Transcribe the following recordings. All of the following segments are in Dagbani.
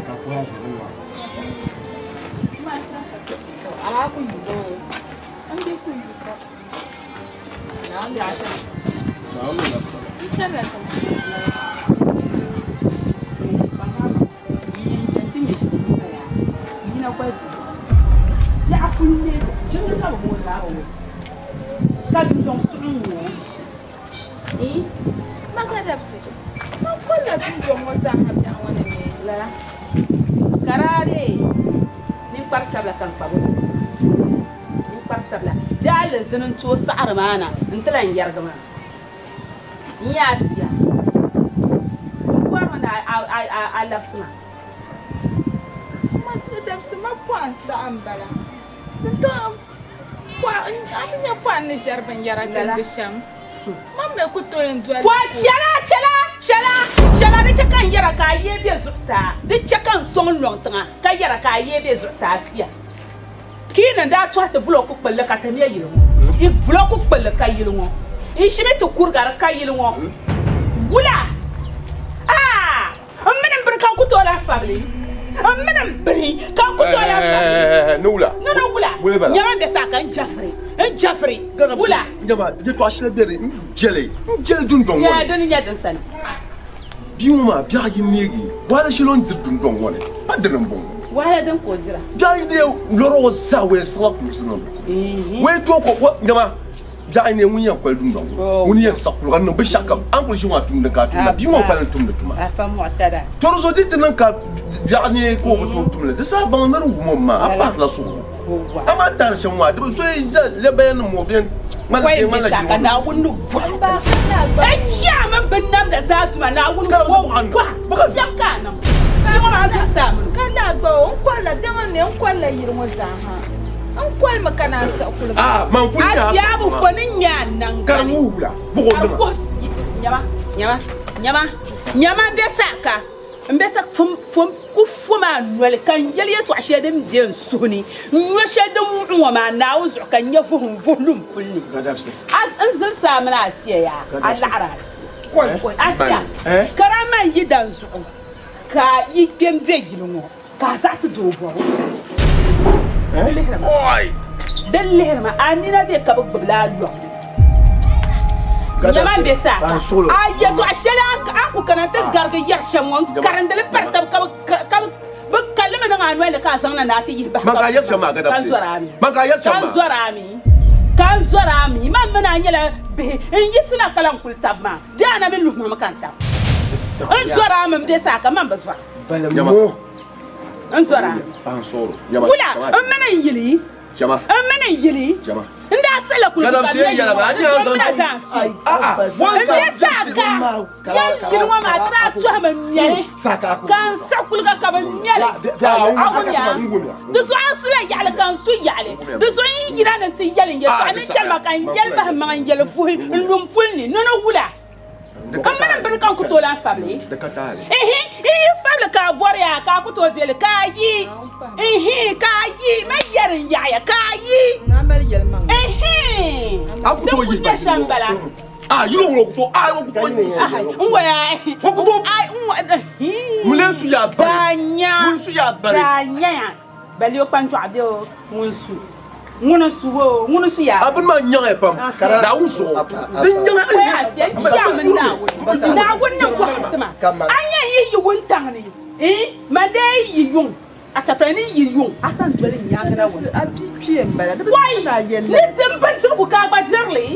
Ka kuhi a zuɣu maa. Magadabsi, man kolila dundɔŋ ŋɔ zaaha biɛɣu ŋɔ ni neei lala. Ka daa deei ninkpari sabila ka n kpa bɛ zuɣu. Ninkpari sabila jaali zini n-tooi saɣiri maa na nti lan yɛrigi maa. N nya a sia. M bɔrimi ni a labisi ma. Magadabsi, ma pɔhim saha m-bala. A mi nya pɔhim ni ʒɛri binyɛra gindi shɛm. Man mi ku tooi n-doli Pɔh chɛla, chɛla, chɛla, chɛla, di chɛ ka n yɛra ka a yee be zuɣusaa, di chɛ ka n sɔŋ lɔŋ tiŋa ka yɛra ka a yee be zuɣusaa sia. Keenan daa tɔhi ti bulɔku kpulli ka ti me yili ŋɔ. I bulɔku kpulli ka yili ŋɔ. N shimi ti kuriga di ka yili ŋɔ. Wula? Aa! N mini m bini ka n ku tooi lahi fabili. N mini m bini ka n ku tooi lahi fabili. Ni wula? Ni ni wula? Nyama n bɛ saa ka n jafiri. N jafiri. Wula? Nyama yɛtɔɣa shɛli bɛ ni n jɛli n jɛli dundɔŋ ŋɔ ni. Yaa dini nyɛ din sani. Bia ŋɔ maa biɛɣu yi neegi wahala shɛli o ni diri dundɔŋ ŋɔ ni pa dini m-bɔŋɔ. Wahala din ka o dira. Biɛɣu yi neei lɔri o zaa wɛn siɣila kulisi niŋ di wɛn tooi ko nyama Biɛɣu yi neei ŋun yɛn koli dundɔŋ ŋɔ ŋun yɛn siɣi kuliga n-niŋ binshɛɣu kam a ni kuli ʒi ŋɔ a tumdi ka a tumda bia ŋɔ kpalim tumdi tuma. To di zuɣu di ti niŋ ka biɛɣu neei ka o bi tooi tum li di saha baŋ ni di wum o mi maa a pahirila suhuri amaa a ni tahiri shɛm ŋɔ a di bi so yi za lɛbayanima ŋɔ bɛ ŋmanila yili ŋɔ ni. N kolila yili ŋɔ zaa ha. N kolimi ka naan siɣi kuliga. Ah, man kuli A nya bia bi fo ni nya a naŋgbani. Ka di ŋuhi wula, buɣ o nima. Nyama, nyama, nyama, nyama m be saha m be sa fom, fom, ku fom a noli ka n yɛli yɛtɔɣ shɛli din be n suhu ni, n nyo shɛli din muɣi ŋɔ maa Naawuni zuɣu ka n nya vuhim vuhi lu m puli ni. A, n zilisi a mini a sia yaa, a laɣiri a sia. A sia, ka daa man yi dan zuɣu ka yi kpe m-be yili ŋɔ. Ka a zaɣisi doo bɔbu. Din lihiri ma, a nina be ka bɛ gbibila a lɔŋ ni. Nyama m-be saa ka a yɛtɔɣ shɛli a ni ku kana nti garigi yɛri shɛm ŋɔ n-karindi li pari tab ka bɛ kali li mi niŋ a noli ni ka a zaŋ na ni a ti yihi bahi ka n zɔri a mi. Ka n zɔri a mi. Man mini a nyɛla bihi n-yiɣisina ka lan kuli tab maa. Di a na mi luhi ma mi ka n tab. N zɔri a mi m-be saa ka man bi zɔra. Balimo. N zɔra. Wula n mini n yili. N mini n yili. N daa siɣila kuliga ka n yɛli n zɔmina zaa n su. N bɛ saa ka yan yili ŋɔ maa ti daa tɔhimi n mɛli ka n siɣi kuliga ka bi mɛli. A wumya? Di zuɣu a sula yaɣili ka n su yaɣili. Di zuɣu n yi yina ni n ti yɛli n yɛltɔɣa ni chɛli ma ka n yɛli bahi maŋ n yɛli vuhi n lu m puli ni ni ni wula. N mini m bini ka n ku tooi lan fabili. Ihi, n yi fabili ka a bɔri ya ka a ku tooi deei li, ka a yi. Ihi, ka a yi. Man yɛri n yaɣiya, ka a yi. Ihi, din ku nyɛ shɛm m-bala. N waya, zaa nya, zaa nyaya. Bali o kpanjɔɣu be o ŋun su ŋuni n-su o ŋuni su ya. A bini maa nyaŋya pam Naawuni zuɣu. Din nyaŋya Kɔya asiya n chɛ a mini Naawuni. Naawuni ni bɔhiri ti ma, A nya n yi yi wuntaŋ ni, iin, man dee yi yi yuŋ, a sapila ni yi yuŋ, a san doli n nyaaŋa na wuni. Wai! Ni di m bindirigu ka a gba diri li?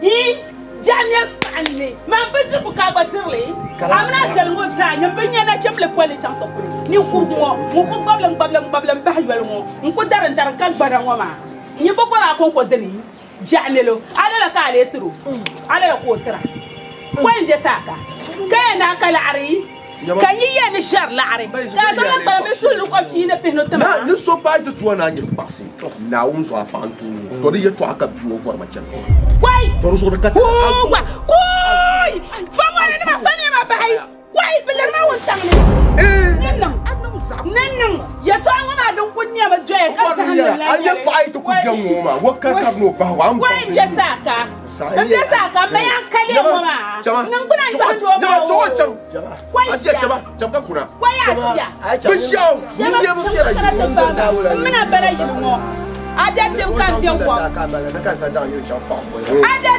Iin, Jaɣimɛr paɣinli, man bindirigu ka a gba diri li? A mini a zali ŋɔ zaa nyin bi nya nachimbili polli chaŋ ti kuli ninkurigu ŋɔ ŋun ku gbabili n-gbabili n-gbabili m-bahi yoli ŋɔ n-ku dari n-dari ka gbana ŋɔ maa. Nyin bi bɔri a kɔŋko dini? Jaɣimɛlo, a lala ka a lee tir o? A lala ka o tir a? Pɔi n-be saaka ka yɛn ni a ka laɣiri? Ka yi yɛn ni ʒɛri laɣiri ka a zaŋ la kpala bee suhili kɔbishii ni pihinu ti ma? Ni so paai ti tuwa ni a nyɛ kpaɣisi Naawuni zuɣu a paɣa n-tuui o, tɔ di yɛtɔɣa ka bia ŋɔ vɔri ma chani. Kɔi! Tɔ di zuɣu di ka Kuuwa! Kuui! Famɔlinima famiya ma bahi! Kɔi! Bɛ liri ma wuntaŋ ni. Ni niŋ! Ni niŋ! Yɛtɔɣa ŋɔ maa din kul nɛmi doya. ka zahim ni lan A nyɛ paɣa yi ti ku jɛm ŋɔ maa, o kari ka ni o bahi o, a ni Wai m-be saaka, m-be saaka, m ma yaa n-kali ŋɔ maa, niŋgbuna n-yɔhindi o maa oo. Wai Asiya, sia. chama, cham ka kuna. Wai Asiya. Binshɛɣu, Shɛba ni nɛbu chaŋ viɛla ka kana ti paai ma, m mini a bala yili ŋɔ. A bɛ tim ka n kpe kom. A bɛ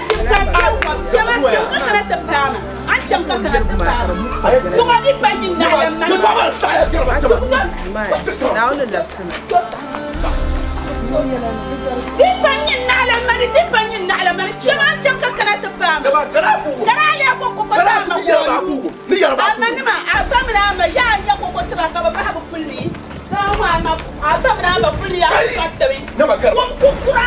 tim ka n kpe kom. Shɛba chaŋ ka kana ti paai ma. A ni chaŋ ka kana ti paai ma. Zuŋɔ mi pa nyin naɣila mani maa. Di pa nyin naɣila mani, di pa nyin naɣila mani. Chɛma a ni chaŋ ka kana ti paai ma. Ka daa leei ko koko ti a ma ka o nyu. A manima, a ba mini a ma yaa nya koko ti ba ka bɛ bahi bɛ puli. Ka a ŋɔ a ma, a ba mini a ma puli yaa kpa tibi. Kum kukura.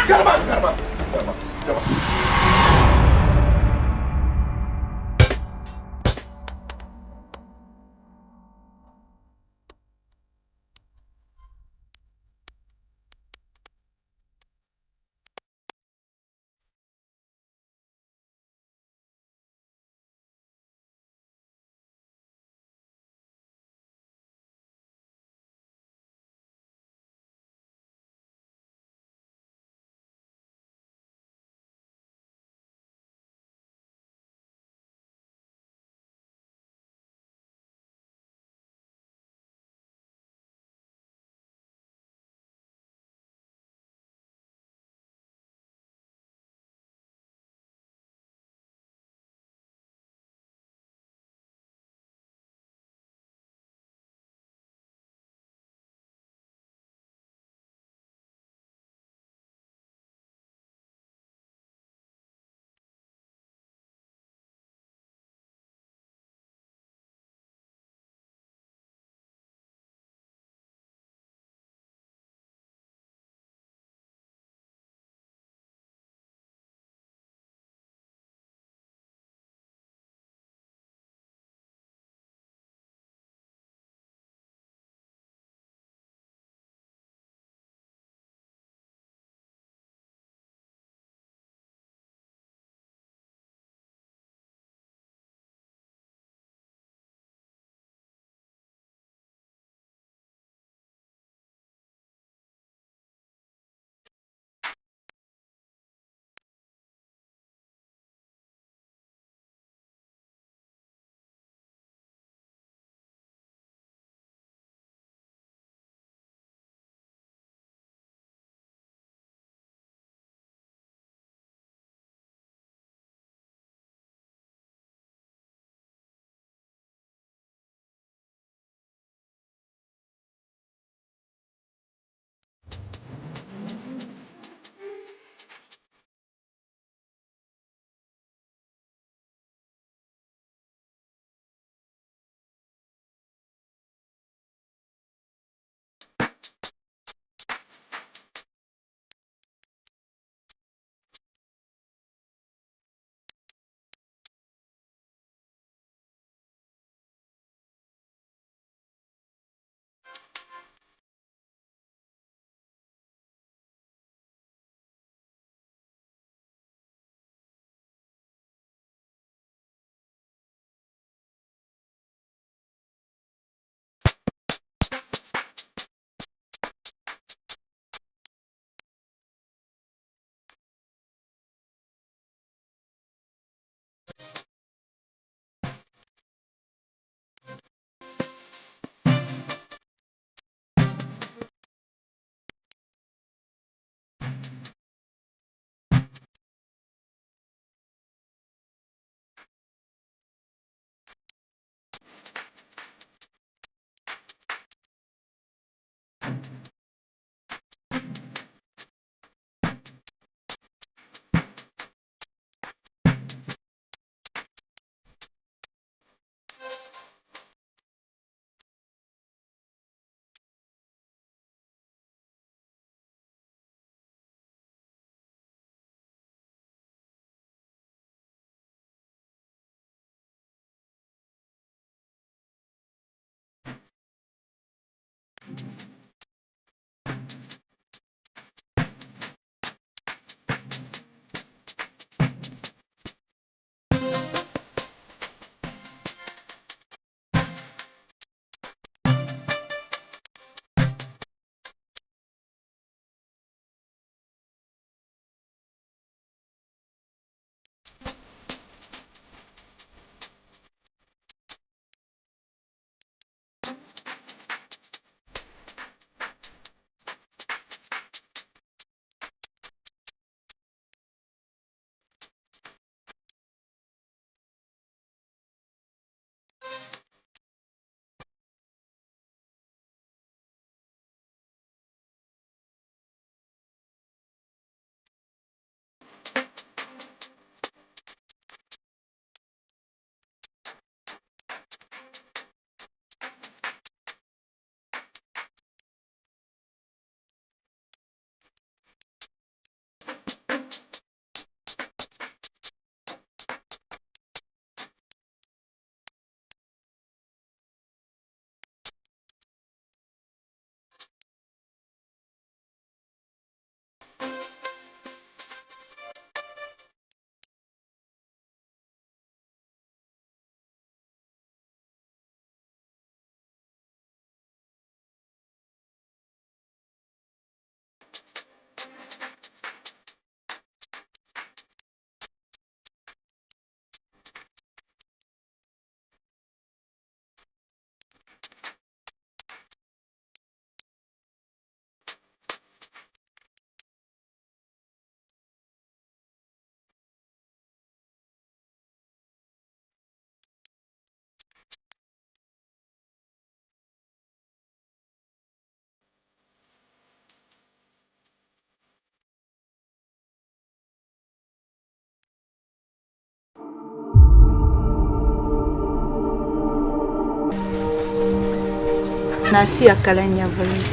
Asiya kala nyɛvuli ni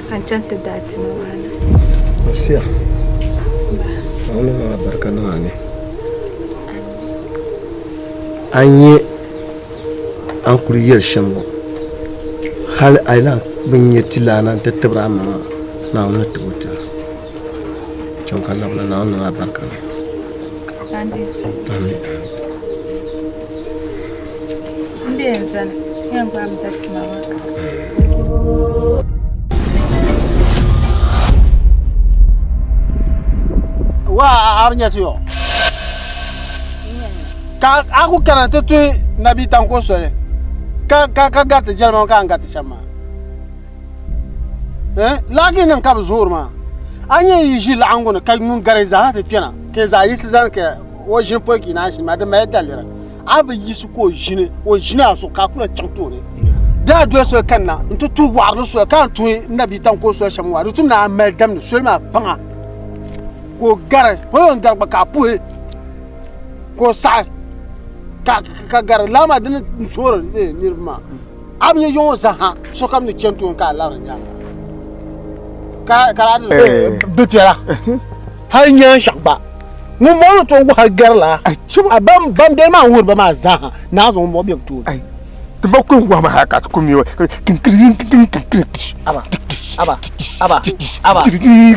ka n chaŋ ti daa tima maa na. Asiya, Naawuni niŋ alibarika niŋ a ni. A nyɛ a ni kuli yɛli shɛm ŋɔ, hali a yi lahi bi nya tilana nti tibiri a maŋa, Naawuni ni tib o ti a. Chaŋ ka labina, Naawuni niŋ alibarika niŋ. Amin. N be n zani, n yɛn gbaami da tima maa ka. Wa a bi nyɛ ti yo ka a ku kana ti tuhi nabi tanko soli ka ka ka gariti jɛlima ka a ni gariti shɛm maa eh laagi nim ka bi zoori maa a nyɛ yi ʒi laɣangu ni ka ŋun gari zaa ti kpɛna ka zaa yiɣisi zani ka o ʒini pɔi ka yi naan ʒini maa di mali daliri a bi yiɣisi ka o ʒini o ʒini a zuɣu ka a kula chaŋ tooni bee a doli soli kanna n ti tuhi waɣarili soli ka n tuhi nabi tanko soli shɛm ŋɔ di tum ni a mali damdi soli maa kpaŋa ka o gari polo n gari gba ka a puhi ka o saɣi ka gari laa maa dini n zoori niriba maa a bi nyɛ yiŋɔ zaa sokam ni chɛni tooni ka a labiri nyaanga ka a di bi piɛla hali nyaan shɛɣu gba ŋun bɔŋɔ ni tooi wahi gari la a ban ban beni maa n-wuhiri ba maa zaaha naa zuɣu ŋun bɔŋɔ be bɛ tooni. Ti ba ku wahi ma hali ka ti ku mi o. Aba, aba, aba, aba,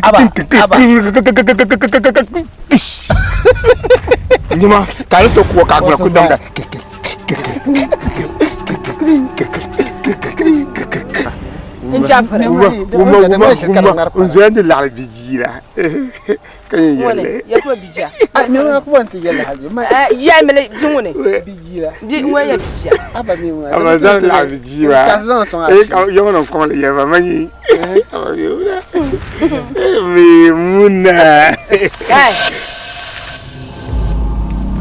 aba, aba. Nyuma ka a ni tooi ku o ka a gbuna ku damda. N chɛfiri. Wuma, wuma, wuma, n zoya ni laɣiri bijiira. Ka yɛn yɛlli. Ya ko bija. A mi ŋuna ku bɔni ti yɛlli hali. Ya mili bi ŋuni. Bijiira. Bi ŋuni ya bija. Aba mi ŋuna. Aba zaŋ laɣiri bijiira. Ka zaŋ sɔŋ a. Eh, ka yɔŋ na kɔŋ li yɛba ma yi. Aba mi ŋuna. Maimuna. Kai.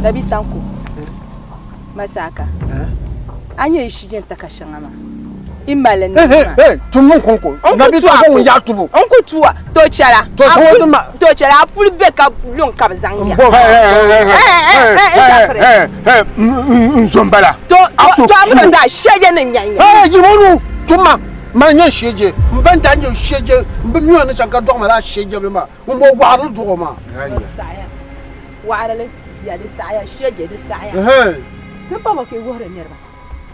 Nabi Tanko. Masaka. A nyɛ yi shijɛn taka shɛŋa maa. I mali ni maa. Tum niŋ kɔŋko. Nabi Tanko ŋun yaɣi tubu. N ku tuwa. To chɛla. To sɔŋɔ ti ma. To chɛla a puli be ka luŋ ka bi zaŋ ya. N zo n bala. To to a mini zaa shɛje ni nya nya. Yimonu tum ma. Mani nyɛ shɛje. N ban daa nyɛ shɛje. N bi mi ni shɛm ka dɔɣi ma laa shɛje bili maa. Ŋun bɔ waɣarili duɣu maa. Waɣarili ya di saɣaya shɛje di saɣaya. Simpa bɔ ka yi wuhiri niriba.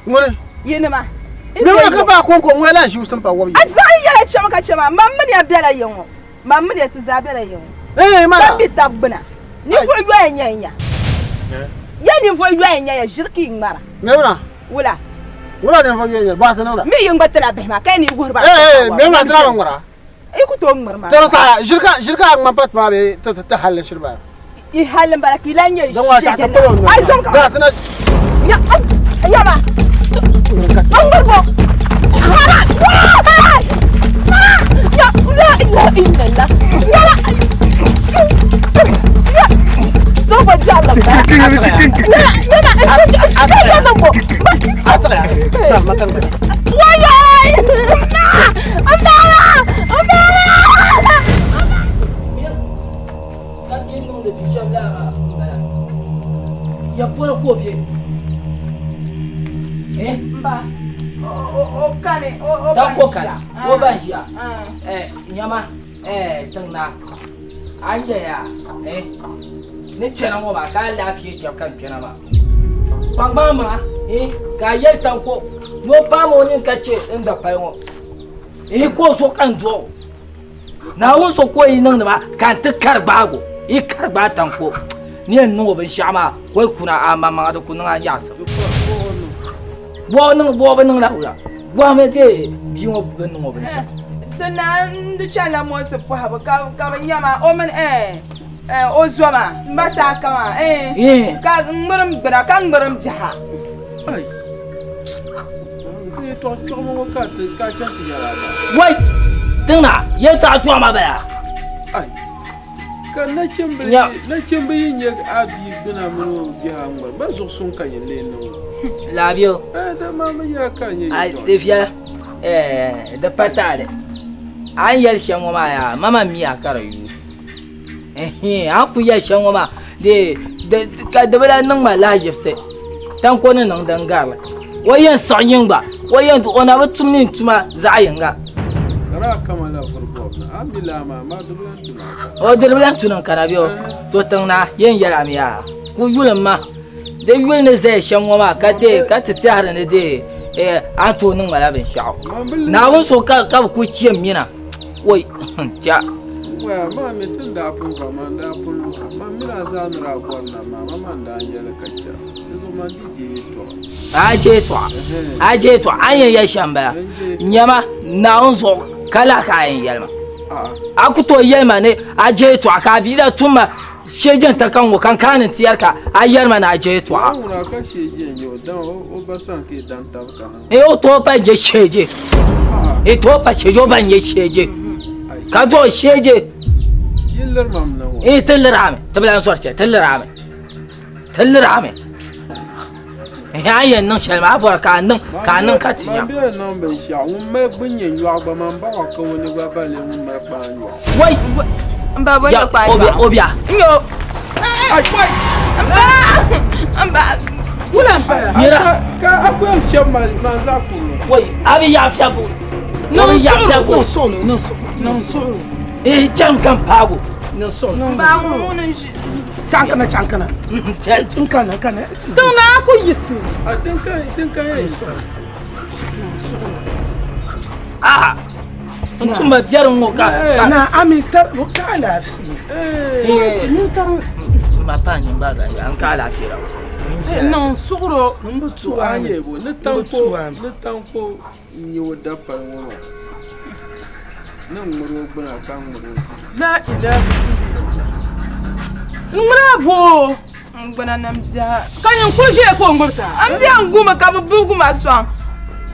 Ŋuni? Yinima. Mɛmuna ka baa kɔŋko ŋuni la ʒiu simpa wɔb yi. A zaɣi yɛla chɛmi ka chɛma mam mini ya bela ya ŋɔ mam mini ya ti zaa bela ya ŋɔ. Ee mana. Ka mi tab gbuna. Ninvuɣu yoya nya n ya. Ya ninvuɣu yoya nya ya ʒiri ka yi ŋmara. Mɛmuna. Wula. Wula ninvuɣu yoya nya bɔhisi niŋda. Mi yi ŋma tila bihi maa ka yi ni wuhiri ba. Ee mɛmuna ti na bi ŋmara. Yi ku tooi ŋmiri maa. Tɔri saha ʒiri ka ʒiri ka a ŋma pa tima bee ti ti halli shiri bala. I halli n bala ka i lahi nyɛ Din waa taɣi ti polo noli. Ai zom ka. Daa ti na. Ya ya ba. An ŋmiri bɔ. Mara. Mara. Ya la ilaha illallah. Ya la. Ya. Zo ba jalla ba. Ya ya ba. Ya ya bo. A taɣi. Ma kan gba. Wayai! Ambala! Ambala! Ka bɛ niŋdi du shɛb laa maa m-bala. Ya polo ka o be? Eh? Mba, o kani, o ban ʒiya. kani, o ban ʒiya. Eh, nyama, eh, tiŋ naa, a ni yɛya, eh, ni kpɛna ŋɔ maa ka alaafee kpɛbu ka n kpɛna maa. Kpaŋmaŋ maa, eh, ka a yɛli tanko ni o paami o nini ka chɛ n dapali ŋɔ. Eh, ka o so ka n dɔɣi o. Naawuni so ka o yi niŋdi maa ka n ti kari gbaag o, yi kari gbaai tanko ni yɛn niŋ o binshɛɣu maa ka o yi kuna a maŋmaŋa di ku niŋ a nyaɣisim. Bɔbu niŋ bɔbu bi niŋ la wula? Bɔhimi dee bia ŋɔ bi niŋ o binshɛɣu. Ti naan di chanila Mosi pɔhibu ka bɛ nya ma o mini o zo maa m ba Saaka maa ka ŋmirim gbuna ka ŋmirim biɛha. Wai! Tiŋna, yɛltɔɣa chɔɣu ma bala. Ka nachimba yi nya a bia gbuna mini o biha ŋmari, ba zuɣu suŋ ka nyin lee niŋ o? Laabio. Dama mi yaa ka nyɛ yɛltɔɣa. Di viɛla, di pa taali. A ni yɛli shɛm ŋɔ maa yaa, mama miya ka di yuui. A ni kuli yɛli shɛm ŋɔ maa, ka di bi lahi niŋ ma lahaʒibisi, tanko ni niŋ din garili. O yɛn siɣi nyin gba. O yɛn o na bi tum ni n tuma zaɣ yinga. Ka daa kama la vuri bɔbu ni, a mi laa maa, maa di bi lan tu ni a kana. O di bi lan tu ni n kana bɛ o? To tiŋ naa yɛn yɛl a mi yaa, ku yuli m ma. Di yuli ni zaya shɛm ŋɔ maa ka dee ka ti tɛhiri ni dee a ni tooi niŋ ma la binshɛɣu. Naawuni so ka bɛ ku chɛ m mina. Woi, tya. Waya, maa mi ti ni daa pun va ma n-daa pun luhi a. Man mini a zaa ni daa bɔri nam maa, man maa n-daa yɛli ka chɛ a. Di zuɣu man di je yɛtɔɣa. A je yɛtɔɣa, a je yɛtɔɣa, a ni yɛn yɛli shɛm m-bala. Nyama, Naawuni zuɣu ka lahi ka a yɛn yɛli ma. A ku tooi yɛli ma ni a je yɛtɔɣa ka a bia daa tum ma Sheeje n-ta ka ŋ-ŋɔ ka n kana ni n-ti yɛri ka a yɛri ma ni a je yɛtɔɣa. Ee o tooi pa je sheeje. E tooi pa sheeje o ba n-nyɛ sheeje. Ka dɔɣi sheeje. Ee ti liri a mi ti bi lan zɔri shɛli ti liri a mi ti liri a mi. Ehe a yɛn niŋ shɛli maa a bɔri ka a niŋ ka a niŋ ka ti nya. Wai! Ya obia obia. Nira. Wai a bi yaɣi fiɛbu. A bi yaɣi fiɛbu. Eh chɛm ka n paago. Chankana chankana. N kana kana. Tiŋ naa ku yiɣisi. Ah! N tumba biɛri ŋɔ ka. Na ami tar o ka alaafee. Ma pa nyɛ ba da ya n ka alaafee la. Niŋ suɣuro. N bi tu ami. Ni tanko ni tanko n nyɛ o dapali ŋɔ maa ni ŋmiri o gbuna ka ŋmiri o bihi. La ilaha illallah. N ŋmiri a boo. N gbuna ni n biɛha. Ka nyin kuli ʒiya ka o ŋmiri ti a. N biɛhi n guumi ka bɛ bibigi ma sɔŋ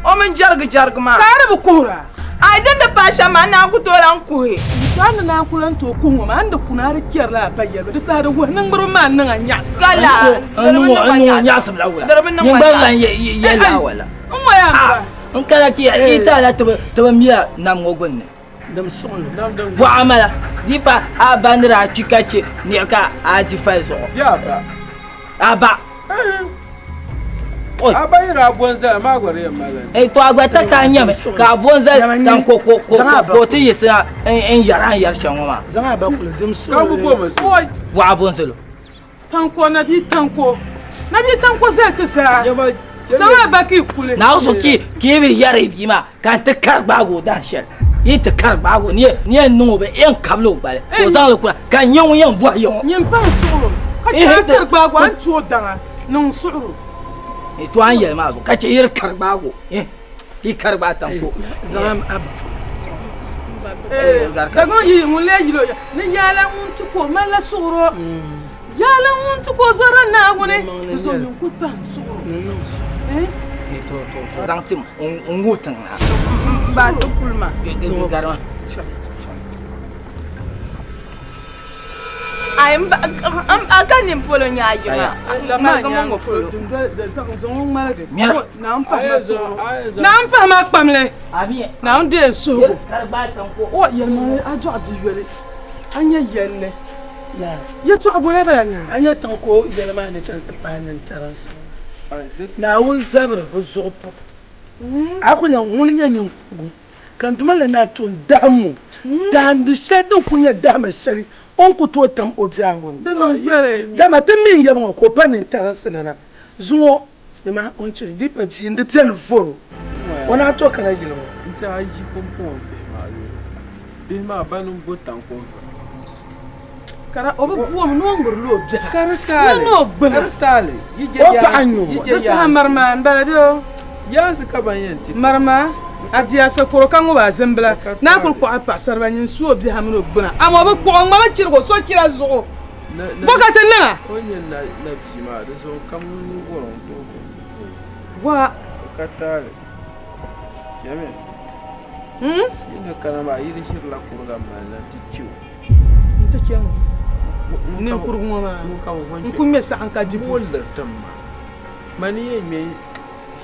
o mini jɛrigi jɛrigi maa. Ka a di bi kuhira. Ai din di paai shɛm maa n naan ku tooi lan kuhi. To a ni naan ku lan tooi kuhi ŋɔ maa, a ni di kuna a di chɛrila a ba yɛlibu, di saha di wuhi ni ŋmiribu maa n-niŋ a nyaɣisim. Ka la, N niŋ o nyaɣisim la wula? Nyin gba lan yɛli a wala? N ŋɔ yaa m-ba. N kana ti yi taala ti bi miya nam ŋɔ gbunni. Bɔɣa mala di pa a ba ni daa kpi ka chɛ niɣi ka a di fali zuɣu. A ba. A ba yi daa bo n-zali maa gba di yɛn mali li. To a gba ta ka a nyami ka a bo n-zali tan ko o ti yiɣisina n yɛri a ni yɛri shɛm ŋɔ maa. Ka bi bo mi zuɣu. Bɔɣa bo n-zali o. Tanko nabia tanko nabia tanko zali ti zaa zaŋ a ba ka yi kuli. Naawuni so ka yi bi yɛri yi bia maa ka n ti kari gbaagi o dahin shɛli yi ti kari gbaagi o ni yɛn niŋ o bɛ yɛn kabili o gbali ka o zaŋli kula ka n nyɛ ŋun yɛn bɔhi ya ŋɔ. Nyin pahi suɣuro ka chɛ a kari gbaagi o a ni ti o daŋa niŋ suɣuro. To a ni yɛli maa zuɣu ka chɛ yi di kari gbaagi o yi kari gbaai tanko. Zaŋ a ba. Dagbaŋ yi ŋun lee yili o ya ni yaala ŋun ti ka o malila suɣuro. Yaala ŋun ti ka o zɔrila Naawuni di zuɣu nyin kul pahim suɣuro. Zaŋ tim n-ŋubi tiŋ maa. Ba ti kuli ma. Ai m ba a ka nini polo nyɛ a yiŋa. Ŋmaligi mi ŋɔ polo. Naawuni pahim a kpamli. Naawuni deei n suhigu. O yɛlimaŋli a dɔɣi bia yoli a nya yɛlli. Yɛtɔɣa bɔya bala ni. A nya tiŋ ka o yɛli maa ni chaŋ ti paai nintarinsi ŋɔ. Naawuni zabiri bɛ zuɣu pam. A ku nya ŋuni nyɛ niŋkurugu ka n Duuma la naan tooi dahim o dahindi shɛli din kul nyɛ dahima shɛli o ni ku tooi tam o biɛhigu ni. Dama ti mi n-yɛba ŋɔ ka o pa nintarinsi ni na. Zuŋɔ dama o ni chɛ di pa bia n-di beni vɔr o, o naan tooi kana yili ŋɔ. N-ti a ʒi pumpɔŋɔ bihi maa yoli. Bihi maa ba ni bo taŋkɔ n-va. Kara o bi bomi ni o ŋmiri la o biɛha. Ka di taali, Ni ni o gbuna. ka di taali. Yi je O paɣa yaansi, n-nyɛ o. yi je Di saha yaansi. marima m-bala bɛ o. Yaansi ka ban yɛn ti ti. Marima, a di a sakoro ka ŋub a zimbila. Ka Ni a kuli taali. kpuɣi a paɣisariba nyin su o biɛha mini o gbuna. Amaa o bi kpuɣi o ŋmami chirigi o sochira zuɣu. Na, na, Bɔ ka ti niŋ a? O ni nyɛ na, na bia maa, di zuɣu kam ŋun bɔri o n-tooi bɔri. Wa. Ka taali. Chɛmi. Yi ni kana maa, yi di ʒirila kuriga mali na nti chɛ o. Nti chɛ ŋɔ? Ninkurigu ŋɔ maa, n ku ŋme saɣim ka di Bo liri tim maa? Mani yɛn ŋme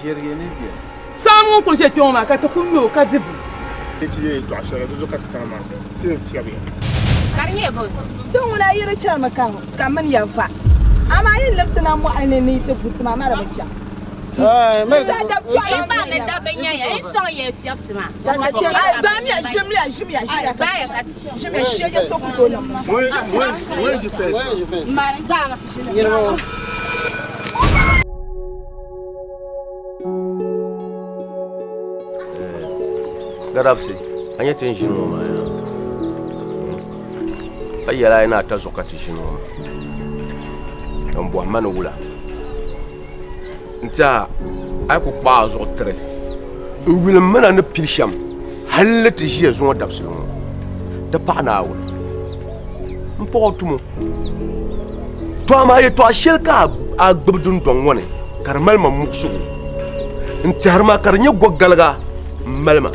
ʒiɛrigi ni beni. Saɣim ŋun kuli ʒe kpe ŋɔ maa ka ti ku ŋme o ka di bu. Yi ti yɛn yɛtɔɣ shɛli, di zuɣu ka ti kana maa, ti ni fiɛbi ya. Ka di nyɛ bɔ zuɣu? Ti ŋuna yi di chɛrimi ka mini ya va, amaa yi liri ti na mɔɣili ni ni yi ti bu ti ma, ma di bi chaŋ. Gadabsi, a nyɛ ti ni ʒini ŋɔ maa yaa ka yɛli a yi ni ata zuɣu ka ti ʒini ŋɔ maa n bɔhi ma ni wula n tiɛha a yi ku kpaai a zuɣu tiri n yuli m mina ni pili shɛm hali ni ti ʒiya zuŋɔ dabisili ŋɔ ti paɣa Naawuni n paɣ o tumo to amaa yɛtɔɣa shɛli ka a gbubi dundɔŋ ŋɔ ni ka di mali ma muɣisigu n tɛhiri ma ka di nyɛ gɔgaliga m mali ma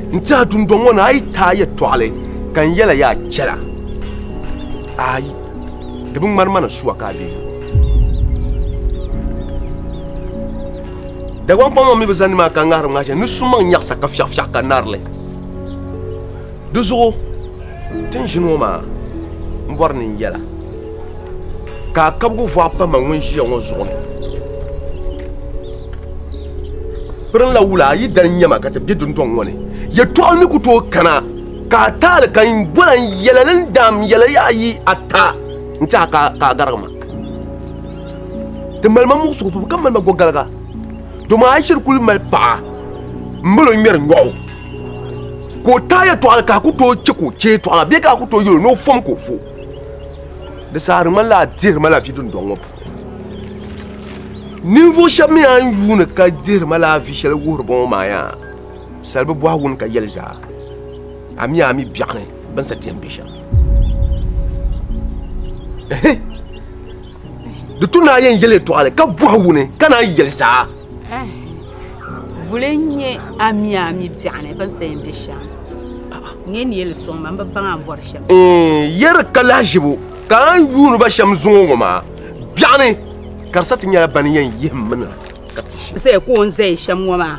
n tɛha dundɔŋ ŋɔ ni a yi taai yɛtɔɣili ka n yɛla yaa chɛla ayi di bi ŋmani ma ni suwa ka a be Dagbaŋ kpaŋ maa mi bi zani nimaa ka ŋahiri ŋahi shɛli ni sumaŋ nyaɣisa ka fiɛɣifiɛɣi ka narili. Di zuɣu ti ni ʒini ŋɔ maa m bɔri ni n yɛla ka a kabigu vɔɣu pa ma ŋun ʒiya ŋɔ zuɣu ni. Pirinla wula a yi dali nyɛ ma ka ti be dundɔŋ ŋɔ ni, yɛtɔɣili mi ku tooi kana ka a taali ka n bɔla n yɛla li n daam yɛla yaɣa ayi ata n-ti a ka a garigi ma. Di mali ma muɣisigu pam ka mali ma gɔgaliga domi a yi shiri kuli mali paɣa m-mali o ŋmɛri nyɔɣu ka o taai yɛtɔɣili ka a ku tooi che ka o che yɛtɔɣa maa bee ka a ku tooi yɛl o ni o fom ka o fo. Di saha di ŋmanila a dihiri ma la vi dundɔŋ ŋɔ puuni. Ninvuɣ shɛb mi a ni yuuni ka dihiri ma la vi shɛli wuhiri ba ŋɔ maa yaa, sali bi bɔhi wuni ka yɛli zaa. A mi a mi biɛɣuni bɛ ni sa ti yɛn be shɛm. Di tu ni a yɛn yɛli yɛtɔɣili ka bɔhi wuni ka naan yɛli zaa. Vuli n-nyɛ a mi a mi biɛɣuni bɛ ni sa yɛn be shɛm. N ni yɛli sɔŋ ma, m bi baŋ a ni bɔri shɛm. Yɛri ka lahiʒibu ka a ni yuuni ba shɛm zuŋɔ ŋɔ maa biɛɣuni ka di sa ti nyɛla bani yɛn yihim mi na ka ti ʒi. Zaya ka o ni zaya shɛm ŋɔ maa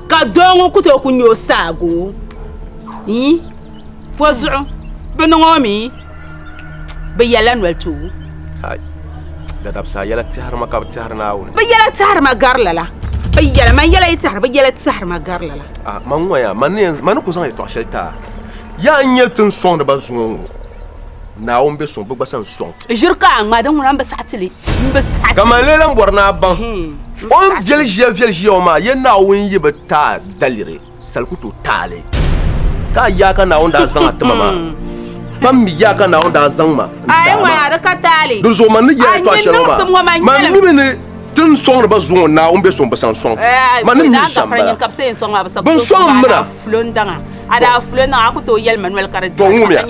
ka doo ŋɔ ku tooi ku nya o saaga o. Ii, Pɔzuɣu bɛ niŋ o mi bɛ yɛlila noli ti o. Hai, dadabsi a yɛla tɛhiri ma ka bi tɛhiri Naawuni. Bɛ yɛla tɛhiri ma gari lala. Bɛ yɛla, man yɛla yi tɛhiri, bɛ yɛla tɛhiri ma gari lala. Ah, man ŋɔ yaa, man ni yɛn, man ni ku zaŋ yɛtɔɣ shɛli ti a, yaa n-nyɛ ti ni sɔŋdi ba zuŋɔ ŋɔ, Naawuni be sɔŋ, bɛ gba sa n-sɔŋ. Ʒiri ka a ŋma, din ŋuna m bi saɣi ti li, m bi saɣi ti li. Ka man lee lan bɔri ni a baŋ, o ni viɛli ʒiya viɛli ʒiya ŋɔ maa, ya Naawuni yi bi ti a daliri. Sali ku tooi taali ka a yaa ka Naawuni daa zaŋ a ti ma maa pa mi yaa ka Naawuni daa zaŋ ma n-daa ma. Di zuɣu man ni yɛli yɛtɔɣ shɛli ŋɔ maa, man mi mi ni ti ni sɔŋdi ba zuŋɔ Naawuni be so m-bi san sɔŋ ti. Man ni mi shɛm m-bala. Bɛ ni sɔŋ m mi na. To ŋumiya.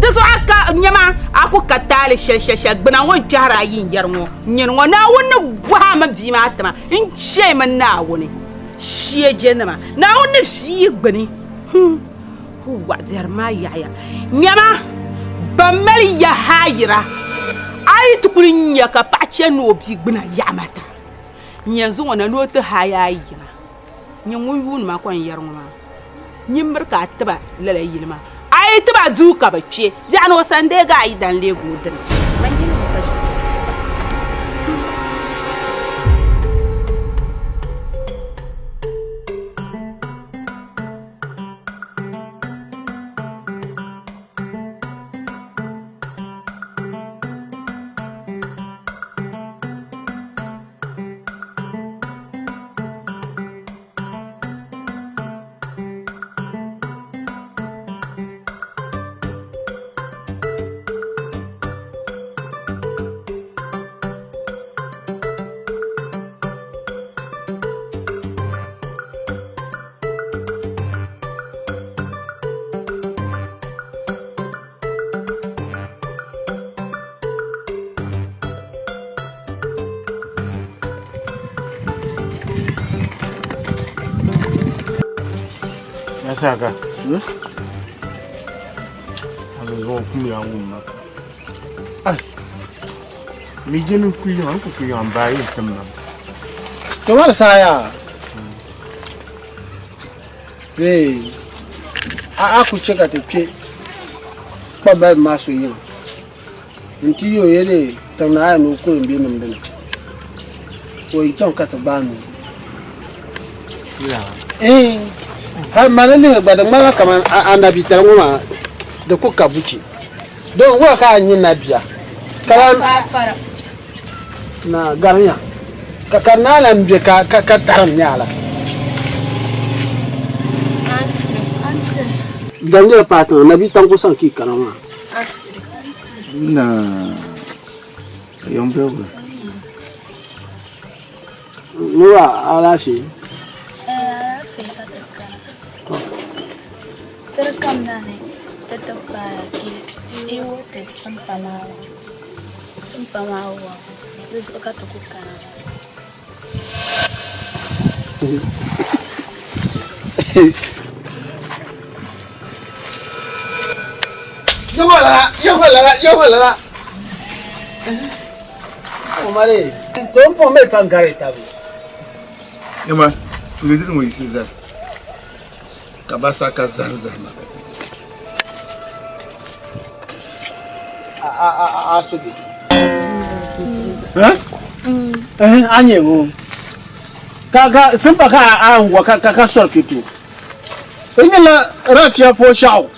Di zuɣu a ka nyama a ku ka taali shɛli shɛli shɛli gbuna ŋɔ n-kpɛhiri a yi n-yɛri ŋɔ nyini ŋɔ Naawuni ni bɔhi a mini bia maa tima n-chɛ mi Naawuni shee je nima Naawuni ni vii yi gbuni hmm waɣ biɛri maa yaɣiya nyama ban mali ya haayira a yi ti kuli nya ka paɣa chani ni o bia gbuna yaɣima ta n-yɛn zaŋ o na ni o ti haai a yiŋa. Nyin ŋun yuuni ma ka n yɛri ŋɔ maa, nyin miri ka a tiba lala yili maa. A yi tiba duu ka bɛ kpe, biɛɣuni o sani deegi a yidan leegi o dini. Man yini mi ka ʒi kpe. Yasaka. A zuɣu kum ya wum ma. Ai. Mi jini ku yiŋa ku ku yiŋa n-baai yi tim ma. Kamar saya. Ee. A a ku che ka ti kpe. kpambaliba maa so yiŋa nti yi o yɛli tiŋ naa ya ni o kuli m-be nimdi ni ka o yi chaŋ ka ti gbaai nuu. Iin, hal mani lihi gba di ŋmanila kaman anabitali ŋɔ maa di ku ka buchi. Don wula ka a nyɛ nabia ka lan na garinya ka ka naa lan be ka ka tarim nyɛ a la? Dan nyɛla paai tiŋa nabi tanku saŋ ka yi kana maa. Na yɔŋ bɛbiri. Nura alaafee. Alaafee ka ti kana. Tiri kam na ni ti ti paai ka yi wuhi ti simpa maa wabu. Simpa maa wabu di zuɣu ka ti ku kana maa. Yɛmɔlala, yɛmɔlala, yɛmɔlala. Umari, to n pɔŋ mi ka n gari tabi. Yɛma, tuuli dini ŋɔ yiɣisi zani ka ba sa ka zahim zahima ka ti. A a a a so bi. Eh? Eh, a nyɛ ŋɔ. Ka ka simpa ka a n wa ka ka ka sɔri kpɛto. N nyɛla Rafia fo shɛɣu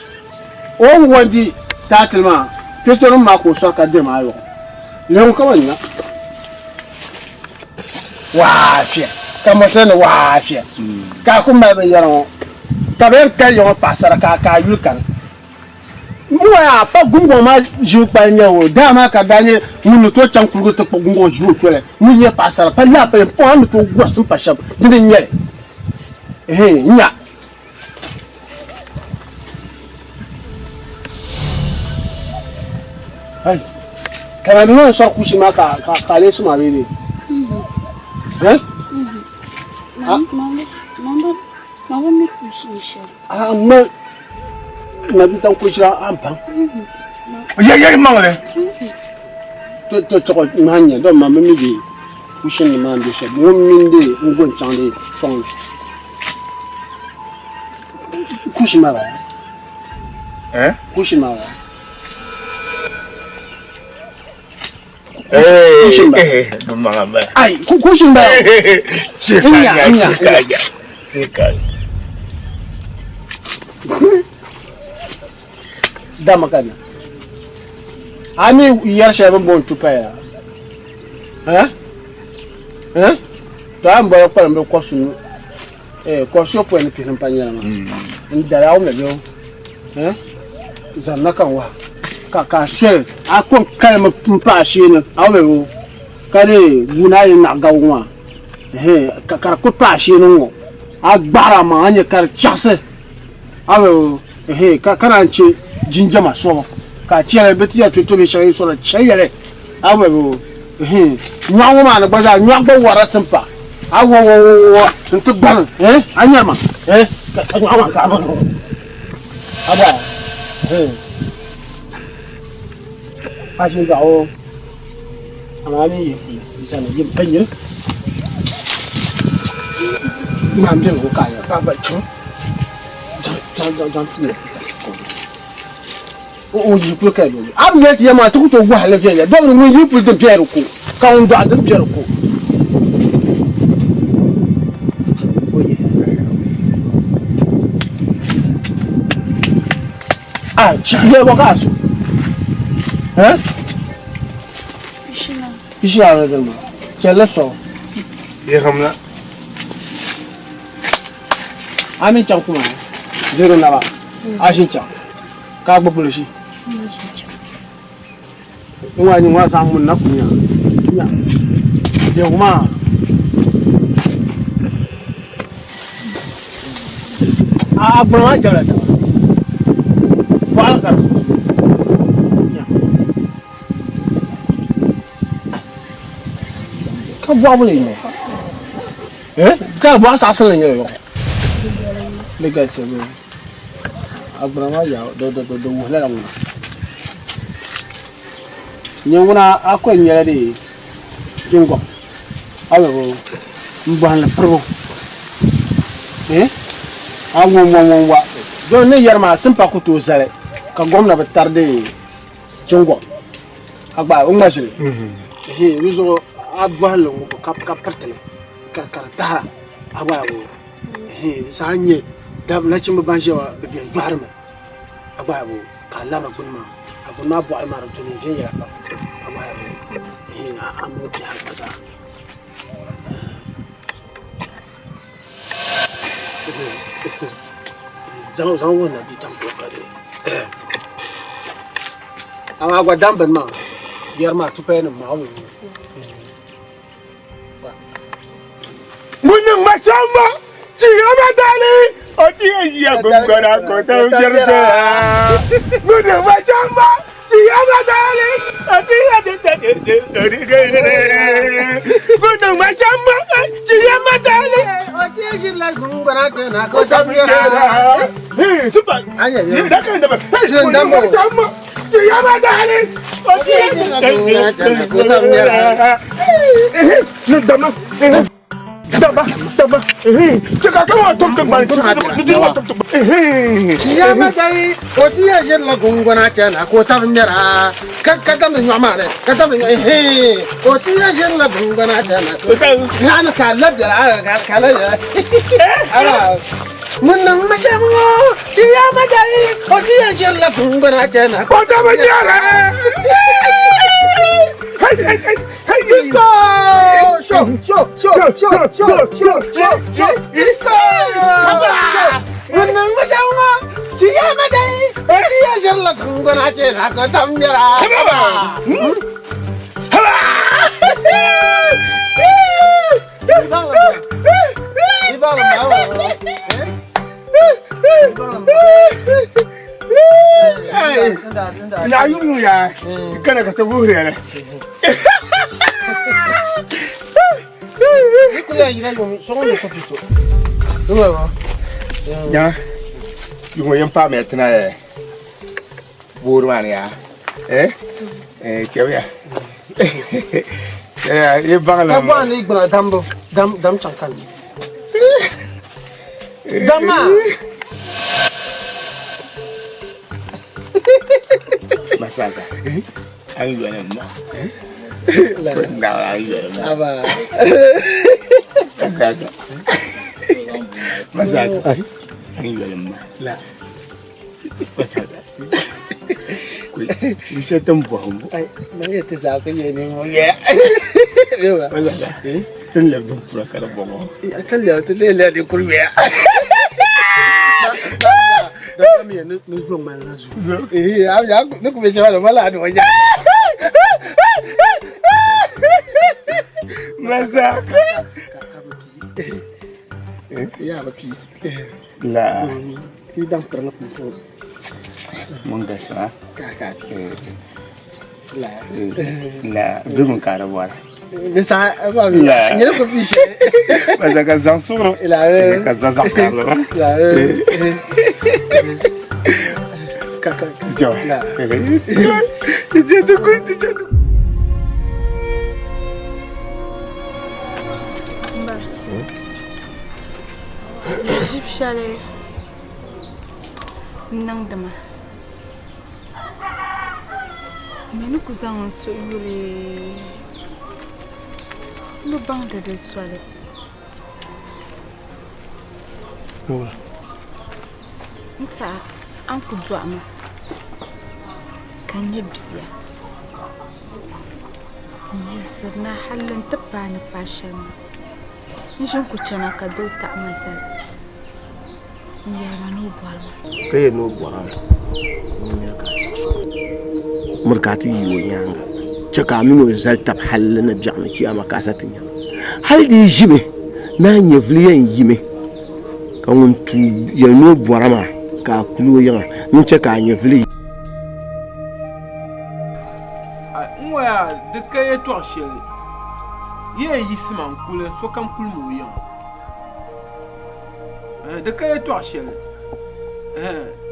o ni wa di taatili maa kpɛtonim maa ka o sɔri ka diri maa yɔɣu. Leŋ ka ba nya waafiya ka mɔsili ni waafiya ka a ku mali binyɛra ŋɔ ka bɛ yɛn kali ya ŋɔ paɣasara ka a yuli kani. M wa yaa pa gungɔŋ maa ʒibu kpali n-nyɛ o daa maa ka daa nyɛ ŋun ni tooi chaŋ kuligu ti kpuɣi gungɔŋ ʒi o toli ŋun nyɛ paɣasara pa laa pa yɛn pɔŋ a ni tooi gɔrisi m-pa shɛm dini n-nyɛ li. Ɛhɛn, n nya. Ai, kana bi maa sɔri kushi maa ka ka ka lee suma bee dee? Eh? Ma bi mi kushi shɛli. A ŋma nabi tan kushira a baŋ. Yɛ yɛ maŋli. To to tɔgɔ ŋmaa nyɛ dɔn ma bi mi di kushin nim maa n bɛ shɛli ŋun mini di n gon chaŋ di sɔŋ ni. Kushi maa bala. Eh? Kushi maa bala. Eh, eh, Ai, kushin bala. Chikanya, chikanya, chikanya. Dama ka na. A mi yɛri shɛli bini booni tupaya la. Eh? Eh? To a ni bɔri kpalim bɛ kɔbisi nu. Eh, kɔbisi yopɔin ni pihini m-pa nyɛla maa. N dali a wumda bɛ o. Eh? Zaŋ na ka n wahi. Ka ka soli a kɔŋ kalimi m-pa a shee ni a wumda bɛ o. Ka di guuni a yi naɣ gabigu maa. Eh, ka ka di kuli pa a shee ni ŋ-ŋɔ. A gbaɣiri a maŋa a nya ka di chaɣisi. A wumda bɛ o. Ehe, ka ka naan che jinjama sobu, ka a chɛli bɛ ti yɛli kpe to bɛ shɛŋa yi sɔrila chɛ yɛli a bɛ bo ehe nyɔɣu ŋɔ maa ni gba zaa nyɔɣu gba wɔrila simpa a wa wa wa wa n ti gbani eh a nyari ma eh ka ka nyɔɣu maa ka a a gba ehe a ʒini baɣa o amaa a mi yihi kuli zani yim pa nyini maa m beni o ka a yɛli ka a gba chaŋ. O yi puli ka loli. A bi yɛli ti ya maa ti ku tooi gɔhi li viɛnyɛla domi ŋun yi puli din bɛ di ko ka ŋun dɔɣi din bɛ di ko. A yɛli bɔ ka a so? Eh? Pishina. Pishina ni dini maa. Chɛli sɔŋ. Yɛhimla. A mi chaŋ kuma ziri naba a ʒin chaŋ ka a gbubi ʒi ŋɔ ni ŋɔ zaŋ mun na ku nya nya biɛhigu maa a gbuna maa jɛbila taba bɔɣili ka di nya ka bɔɣu bi nya Eh? Ka bɔɣu saɣisili n-nyɛ li yɔɣu. Di galisi bee? A gbuna maa yaa di di di wuhi lala ŋuna. Nyɛ ŋuna a ko n-nyɛla di jingɔŋ a bi m bɔhim li piribu. Eh? A ŋɔ ŋɔ ŋɔ wa. Don ni yɛri maa simpa ku tooi zali. Ka gomna bi tardi jingɔŋ a gba o ŋma ʒili di zuɣu a bɔhili ŋɔ ka ka piritili ka ka di tahira a gba di saha n-nyɛ nachimba ban ʒiya maa bɛ bɛn dɔhirimi a gba ka a labiri gbuni maa ka gbuni maa bɔɣili maa di dumi viɛnyɛla pam a gba a mi o biɛhigu gba zaa. Zaŋ zaŋ wuhi na bi tam ka di amaa gba dam bini maa yɛri maa tupaya nim maa o mi ŋun niŋ ma shɛm ma chiyama dali o ti yɛn ʒiya gungɔna ka o tam biɛri doya ŋun niŋ ma shɛm ma chiyama dali o ti yɛn ŋun niŋ ma shɛm ma chiyama dali o ti yɛn ʒirila gungɔna chana ka o tam biɛri Super. Ŋun niŋ ma shɛm ma chiyama dali o ti yɛn ʒirila gungɔna chana ka o tam biɛri ni dama daba daba cɛ ka kɛ wa tom tiŋgbani Chiyama dali o ti yɛn ʒirila gungɔna chana ka o tabi ŋmɛra ka ka damdi nyɔɣu maa ni ka damdi nyɔɣu o ti yɛn ʒirila gungɔna chana ka o tabi ka la biɛla ka la biɛla ala ŋun niŋ ma shɛm ŋɔ chiyama dali o ti yɛn ʒirila gungɔna chana ka o tabi ŋmɛra Disco! Show, show, show, show, show, show, show, show, disco! Ŋun niŋ ma shɛm ŋɔ, chiyama dali, o ti yɛn ʒirila gungɔna chana ka o tabi ŋmɛra. Na yuŋ ya kana ka ti wuhiri ya Nya yuŋ yɛn paami ya tina ya boori maa ni ya eh eh chɛbiya chɛbiya yi baŋ la Ka ni gbuna dambu dam dam chaŋ ka ni dam maa Masaka an yɔli ma an yɔli ma aba Masaka Masaka an yɔli ma la Masaka ku chɛ tin bɔhimbu ai man yɛ ti zaa ku yɛ ni ŋɔ yɛ Masaka tin lɛbi din pura ka di bɔŋɔ ka lɛbi ti lee lɛbi di kuri wɛya ni zo ŋmani la zo ni ku bɛ shɛba ni mala ni o nya Masaka ya ba pi la ti daŋ pirili kum mun gasa ka ka pi la la bi min ka di bɔra ni saha ba mi La. nyɛla ko pi shɛli Masaka zaŋ suɣuri la ka zaŋ zaɣ karili ba la ka ka Jɔ. la Ti ti ku ti ti Mba. Ʒib shɛli n-niŋdi ma. M mi ni ku zaŋ n suhu yuli m bi baŋdi di soli. N tɛha a ni ku dɔɣi ma ka n nyɛ bia n-yiɣisirina hali nti paai ni paai shɛli maa. N ʒi n-ku chana ka doo taɣi ma zali n-yɛli ma ni o bɔri ma. Ka yɛli ni o bɔri a ŋun miri ka a ti so. Miri ka a ti yi o nyaaŋa. Chɛ ka a min o zali tab hal ni biɛɣuni chiyaama ka a sa ti nya ma. Hal di yi ʒimi ni a nyɛvili yɛn yimi, ka ŋun tuui yɛli ni o bɔri a maa ka a kul o yiŋa, n chɛ ka a nyɛvili yi. N ŋɔ yaa di ka yɛtɔɣ shɛli yi yɛn yiɣisi ma n-kuli sokam kulimi o yiŋa. Di ka yɛtɔɣ shɛli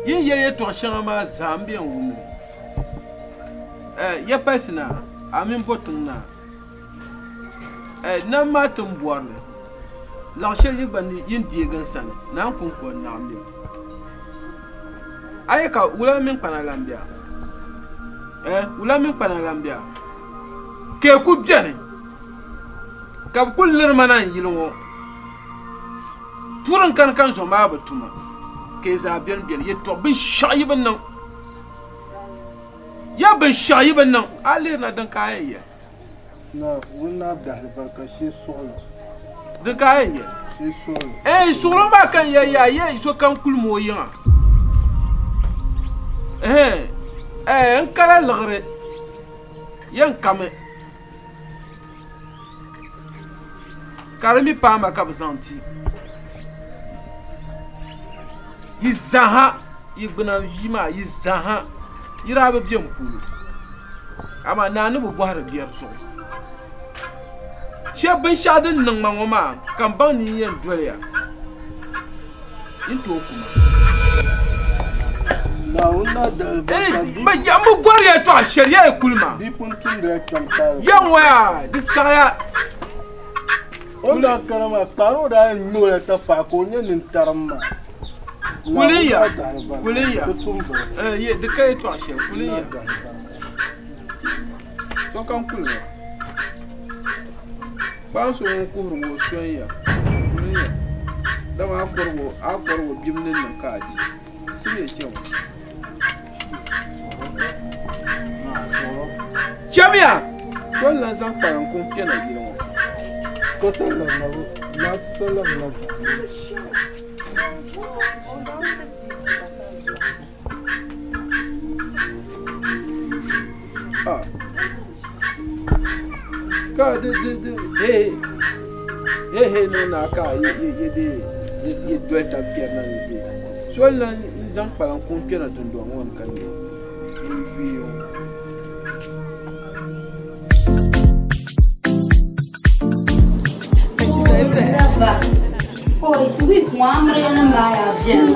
yi ni yɛli yɛtɔɣ shɛŋa maa zaa m bɛn wum li. Ya palisi naa, a mini bo tiŋ naa, nam maa ti ni bɔri li, laɣ shɛli yi gba yi ni deegi n sani, naa n-kɔŋko n-naɣ mi li. A ye ka wula mini kpana lan be a? Eh, wula mini kpana lan be a? Keeku beni ka bɛ kul liri ma na n yili ŋɔ. Tuuri n-kani ka n zo maa bi tuma. Ka yi zaa beni beni yɛtɔɣ binshɛɣu yi bi niŋ. Ya binshɛɣu yi bi niŋ, a lihirina din ka a yɛn yɛli. Na ŋun naa dahili barika shee suɣili. Din ka a yɛn yɛli. Shee suɣili. Ɛɛn suɣili maa ka n yɛli yaa yɛ sokam kulimi o yiŋa. Ɛhɛn ɛɛ n kala liɣiri yɛn kami ka di mi paai ma ka bɛ zaŋ ti yi zaaha yi gbuna vi maa yi zaaha yi daa bi be n polo amaa naa ni bi bɔhiri biɛri zuɣu shee binshɛɣu din niŋ ma ŋɔ maa ka n baŋ ni n yɛn doli ya yi ni tooi ku ma. M bi bɔri yɛltɔɣa shɛli ya yi kuli ma. Ya ŋɔ yaa di saɣiya. O daa kana maa kpaari o daa yɛn ŋme o la tapaɣa ka o nyɛ nintarim maa. Kuliya, kuliya, di ka yɛltɔɣa shɛli kuliya. Sokam kuli ba. Kpaan so ŋun kuhiri ŋɔ o sonya kuliya dama a kɔrigu o bim ni niŋ ka a di simiya chɛŋɔ. Chamiya! So n-lan zaŋ kpalaŋ kuŋ kpɛna yili ŋɔ. Ka di di di hee hee hee niŋ na ka yi yi di yi doli tabi kpɛrina ni bɛ so n-lan zaŋ kpalaŋ kuŋ kpɛna dundɔŋ ŋɔ ni ka nyɛ ŋun yuui o. Week ŋɔ amiliya nim maa yaa beni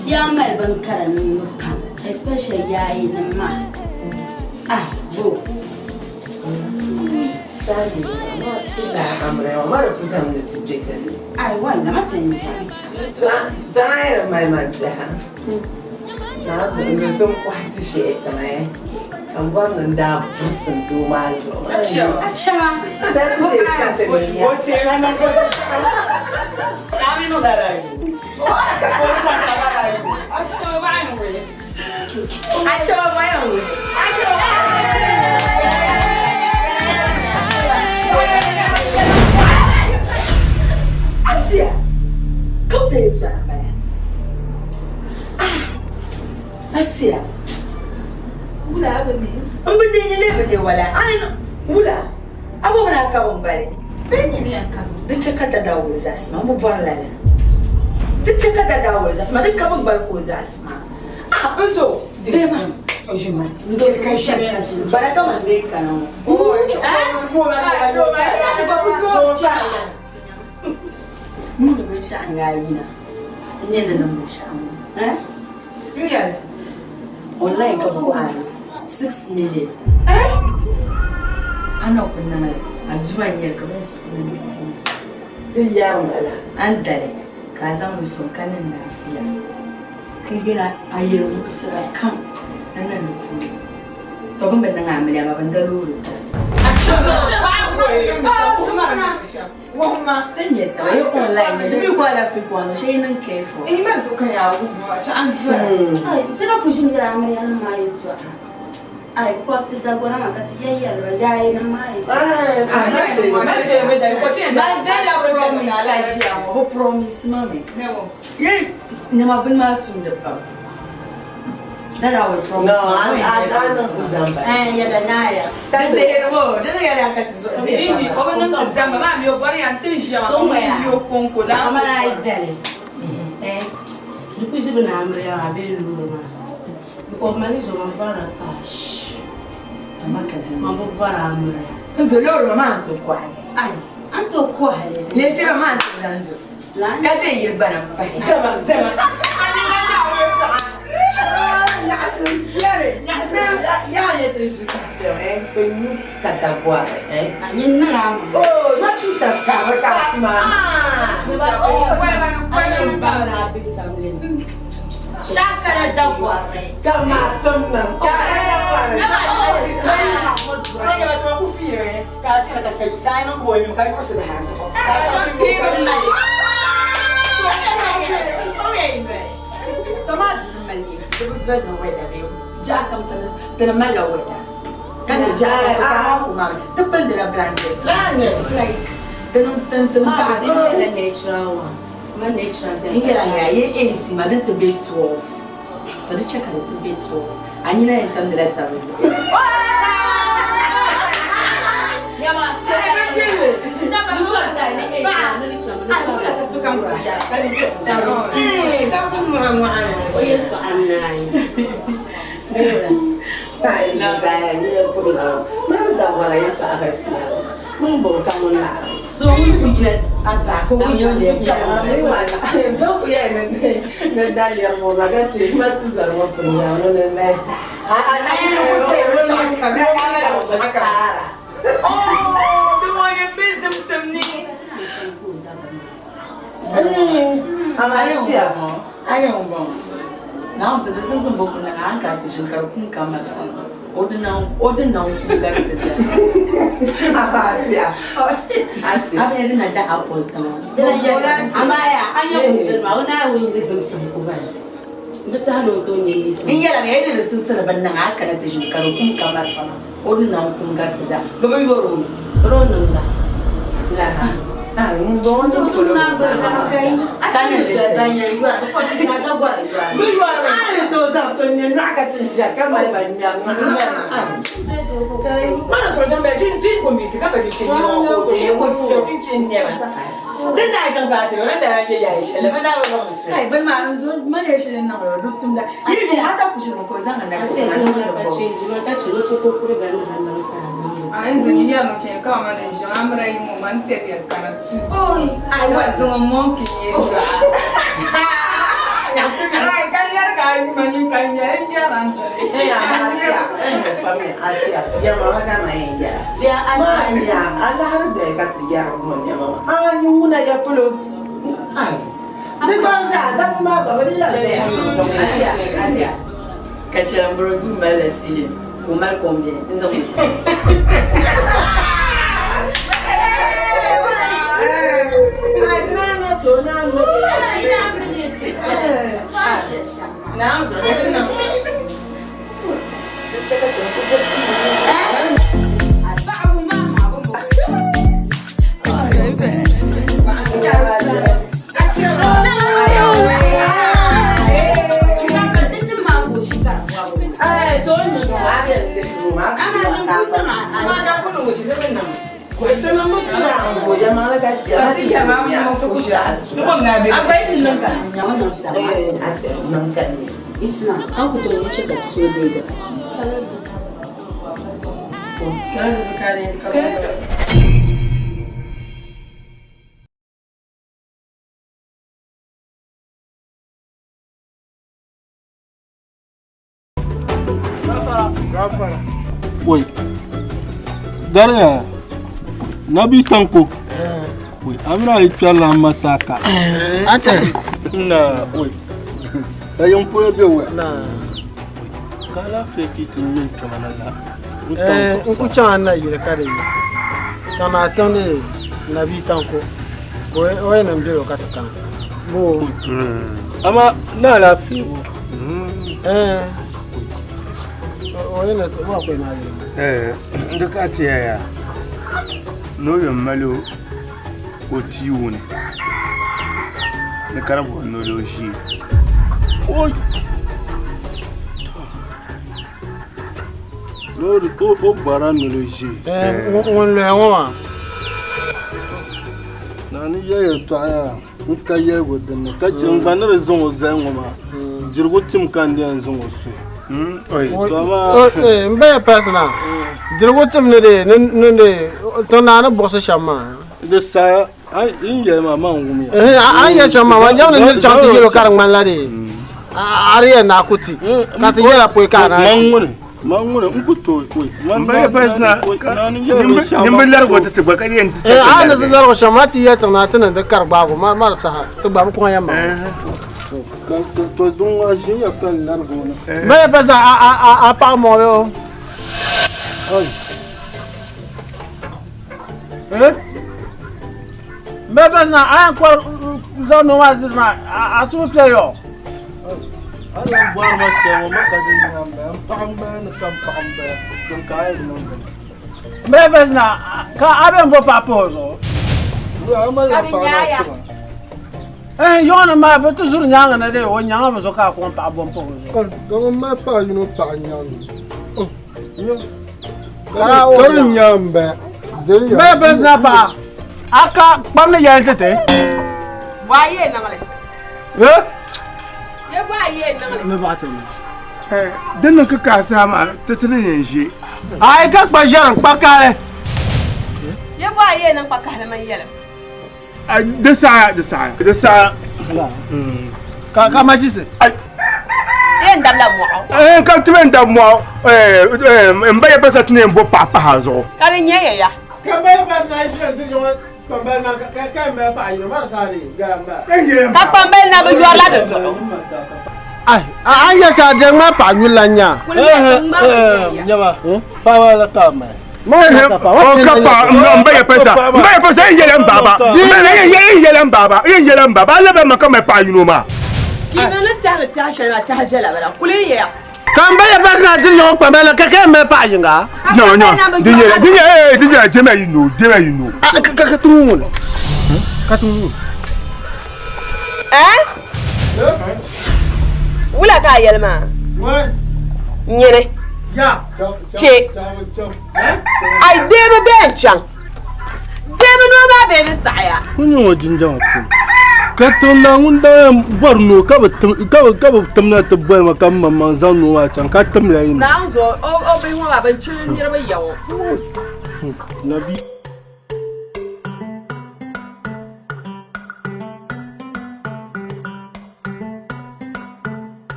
ti yaa mali bin kara niŋbu pam especially yaayi nim maa ah bo. Ai walla ma ti n Online ka bɛ kɔhiri li 6 million. A na ku niŋ li, a duma n-nyɛ li ka bɛ ni su niŋ di puuni. A ni dali ka a zaŋ li sɔŋ ka niŋ laafia ka yɛl a yɛlimuɣisira kam ni niŋ di puuni. Tɔ bɛ ni bi niŋ amiliya maa bɛ ni da loori tiri. Ka maasim niŋ ka a da kɔri. Oi, dariya nabi tanko. Oi, amina yi kpɛrila n masaka. Ate. Na, oi. Da yin polo be wɛ. Ka lafiya ki ti ŋmɛ kpɛma na la. N ku chaŋ a na yili ka di yi. Ka maa tiŋ di nabi tanko. O yɛn niŋ belo ka ti kana. Bo. Ama na lafiya. Eh. O yɛn na wa ko na yili. Eh, ndi ka ti ya. No yɛn mali o tii wuni. Ni ka di bɔri ni o lee ʒii. Oi. Loori o gbara noli ʒii. Eh, ŋun loya ŋɔ maa. Na ni yɛ yɛltɔɣa yaa n ka yɛligu dinni ka chɛ n gba ni di zaŋ o zali ŋɔ maa dirigu tim ka n di yɛn zaŋ o suhi. N baya paasi na dirigu tim ni di ni di tiŋ naa ni buɣisi shɛm maa. Di saha n yɛli maa man wumya. A ni yɛli shɛm maa man jɛm ni niri chaŋ ti yɛlo ka di ŋmanila di a di yɛn naa ku ti ka ti yɛla pɔi ka a naa ti. Man ŋuni n ku tooi koi. N baya paasi na nimbi larigu ti ti gba ka di yɛn ti chɛ. A ni ti larigu shɛm maa ti yɛli tiŋ naa ti ni di kari gbaagu ma di saha ti gba bi kɔŋ yɛm maa. To duŋ a ʒiya ka larigi o na. Maya pa sa a a a a paɣa mɔɣili o. Eh? Maya pa sa a yɛn kɔri zaŋ noo maa diri maa a suhu piɛli o. A lan bɔri ma shɛm ŋɔ ma ka di nya m-bala m paɣa m-bala ni ka m paɣa m-bala din ka a yɛn niŋ dini. Maya pa sa ka a bɛn bo paɣa pahi o zuɣu. A malila paɣa maa tima. Eh, yɔɣu maa bi ti zuri nyaanga na dee o nyaŋa bi zuɣu ka a kɔŋ paɣa bom pahi o zuɣu. Ka ŋun mali paɣa yino paɣa nyaŋ ka di nyaŋ n baya. Maya pa sa paɣa a ka kpam ni yɛli ti ti. Bɔ a yee niŋli. Eh? Ye bɔ a yee niŋli. Ni baɣa ti ni. Din niŋ kikaa saha maa ti ti ni yɛn ʒe. Ayi ka kpa ʒɛrim kpa kahili. Ye bɔ a yee niŋ kpa kahili man yɛlim. Di saɣaya, di saɣaya, di saɣaya. Ka ka majisi. Yɛn dabila mɔɣu. Eh, ka ti bɛn dab mɔɣu. Eh, eh, n ba ya pasa ti ni yɛn bo paɣa pahi a zuɣu. Ka di nyɛ ya ya. Ka n ba ya pasa na ʒiya n-ti zaŋ kpambali na ka ka n mali paɣa yino maa saha di gala m bala. Ka kpambali na bi yɔrila di zuɣu. Ai, a a yɛ sa a ŋmaa paɣa yuli la nya. Nyama, paɣaba la ka a mali. O ka paɣa n ba ya pasa n ba ya pasa n yɛlɛ n baaba n yɛlɛ n baaba n yɛlɛ n baaba a labɛ ma ka mali paɣa yino maa. Kii niŋ ni tɛhiri tɛha shɛli maa tɛha jɛla bala kuli n yɛya. Ka n ba ya pasa na ti zaŋ kpambali na ka ka n mali paɣa yinga. No no di nyɛla di nyɛla di nyɛla jɛma yi no jɛma yi no. Ka ka ka tuŋ ŋun ka tuŋ ŋun. Eh? Wula ka a yɛli maa? Nyini. Che. Ai deebi bee n-chaŋ. Deebi noo maa bee di saɣiya. N nyɛ ŋɔ jinjama pum ka tiŋ naa ŋun daa yɛn bɔri noo ka bi tim na ti boli ma ka m maŋmaŋ zaŋ noo maa chaŋ ka timla yi ni. Naawuni zuɣu o bihi ŋɔ maa bɛn chili niriba ya ŋɔ. Nabi.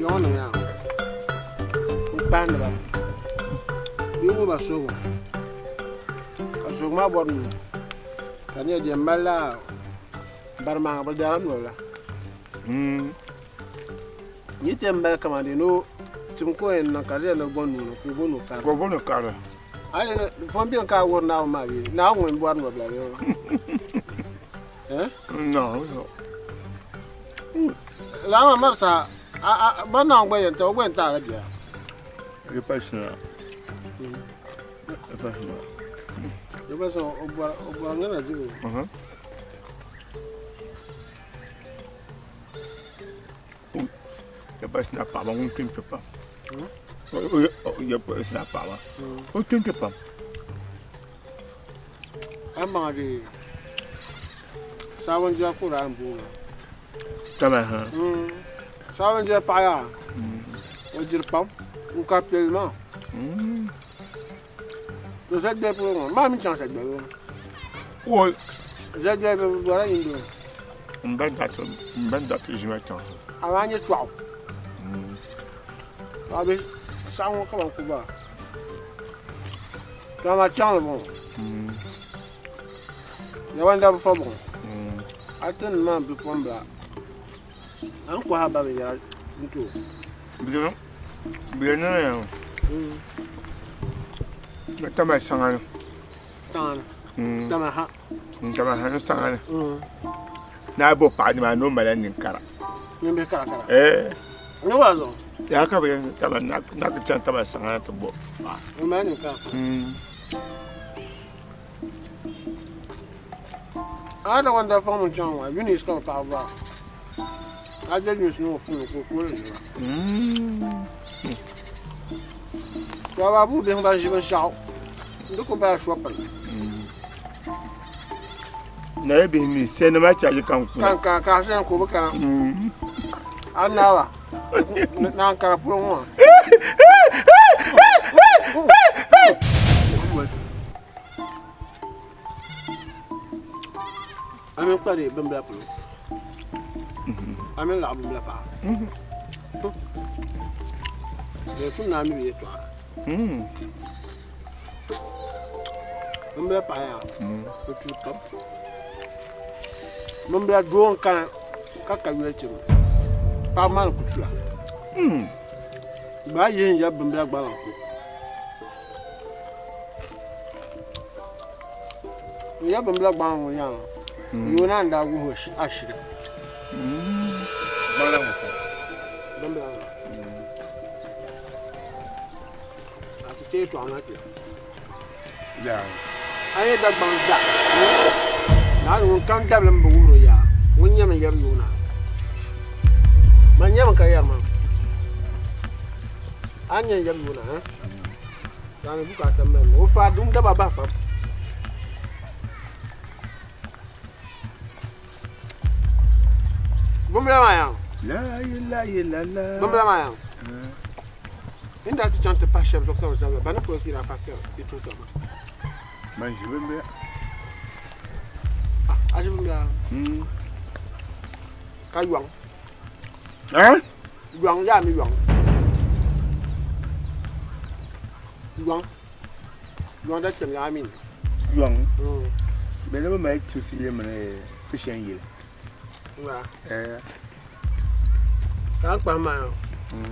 Yɔɣu yaa n kpahandi ba bia wuhi ba suhigu ka suhigu maa bɔri nuu ka di nyɛ di yɛn malila bari maa bi darila noli la Yi ti yɛn mali kamani dee ni o tim ka o yɛn niŋ ka di yɛn ni bo nuu ni ka o bo nuu karili. Ka o bo nuu karili. A yi ni fɔn beni ka a wuhiri Naawuni maa bee? Naawuni ŋun bɔri nɔbila bee? Eh? Naawuni zuɣu. Lala maa marisa a ba Naawuni gba yɛn ti o gba yɛn ti a la bia. Di pa shina. Di pa shina. Di pa shina o bɔri ŋana dibu. Ya pa sina paɣaba ŋun kpi n-kpi pam. Ya pa sina paɣaba o kpi n-kpi pam. A maŋa di saawunjia ka o daa yɛn booni o. Taba ha. Saawunjia paɣa yaa o diri pam n ka piɛli maa. To Zɛgbɛri polo ŋɔ maa mi chaŋ Zɛgbɛri ŋɔ. Oi. Zɛgbɛri bi bɔra yindo. M ba dati m ba dati ʒima chaŋ. Amaa nyɛ tɔɣu. Tɔɣu bihi saɣa ŋɔ ka ban ku ba. To amaa chaŋli bɔŋɔ. Yawanda bi fa bɔŋɔ. A ti ni maa bipuɣimbila a ni kɔhi a ba binyɛra n-ti o. Bɛ niŋ ya bɛ tama saŋa ni. Saŋa ni. Tama ha. Tama ha ni saŋa ni. Naa bo paɣa nima ni o mali ninkara. Nimbihi kara kara. Eh. Ni wa zuɣu. Ya ka bɛ tama na ku chaŋ tama saŋa ni ti bo paɣa. O mali ninkara. A da wanda fɔŋ min chaŋ ŋɔ Eunice ka bɛ paɣa ba. A je Eunice ni o fuuni ka o kuhiri ʒiba. To a baa buu bihi ban ʒi binshɛɣu di ku bala shopping. Naya bihi mi sɛni maa chaji ka n kuna. Kan ka ka sɛni ko bi kana. An naaba naan kara polo ŋɔ. A mini kpari bimbila polo. A mini laɣa bimbila paɣa. Di tum naa mi bi yɛtɔɣa. Bimbila paɣa yaa di tuui pam. Bimbila doo n kana ka ka yoli tiri o paɣaba maa ni ku tula. Gbaai yihi n yɛbi bimbila gbaliŋ ko. N yɛbi bimbila gbaliŋ ŋɔ nyaanga yoo naa n daa wuhi o ashili. Bimbila maa. A ti teei tɔɣu maa ti ya. A yi Dagbaŋ zaa, Naawuni ŋun kam dabilim bi wuhiri o yaa, ŋun nyami yɛri yooi naa. Man nyami ka yɛri maa. A ni nya n-yɛri yooi naa, ka a mi bukaata mali ma. O faai dum daba bahi pam. Bimbila maa yaa. Bimbila maa yaa. N daa ti chaŋ ti pahi shɛba zuɣu ka bɛ zabira, ba ni pɔi ka yi daa pahi kpɛri yi tuhi tɔbu maa. Man ʒi bimbila. Ah, a ʒi bimbila? Ka yɔŋ. Eh? Yɔŋ, yaa mi yɔŋ. Yɔŋ. Yɔŋ da kpɛm yaa mi. Yɔŋ? Bɛ ni bi mali tusi yili mini fishan yili. Eh. Ka a kpahi maa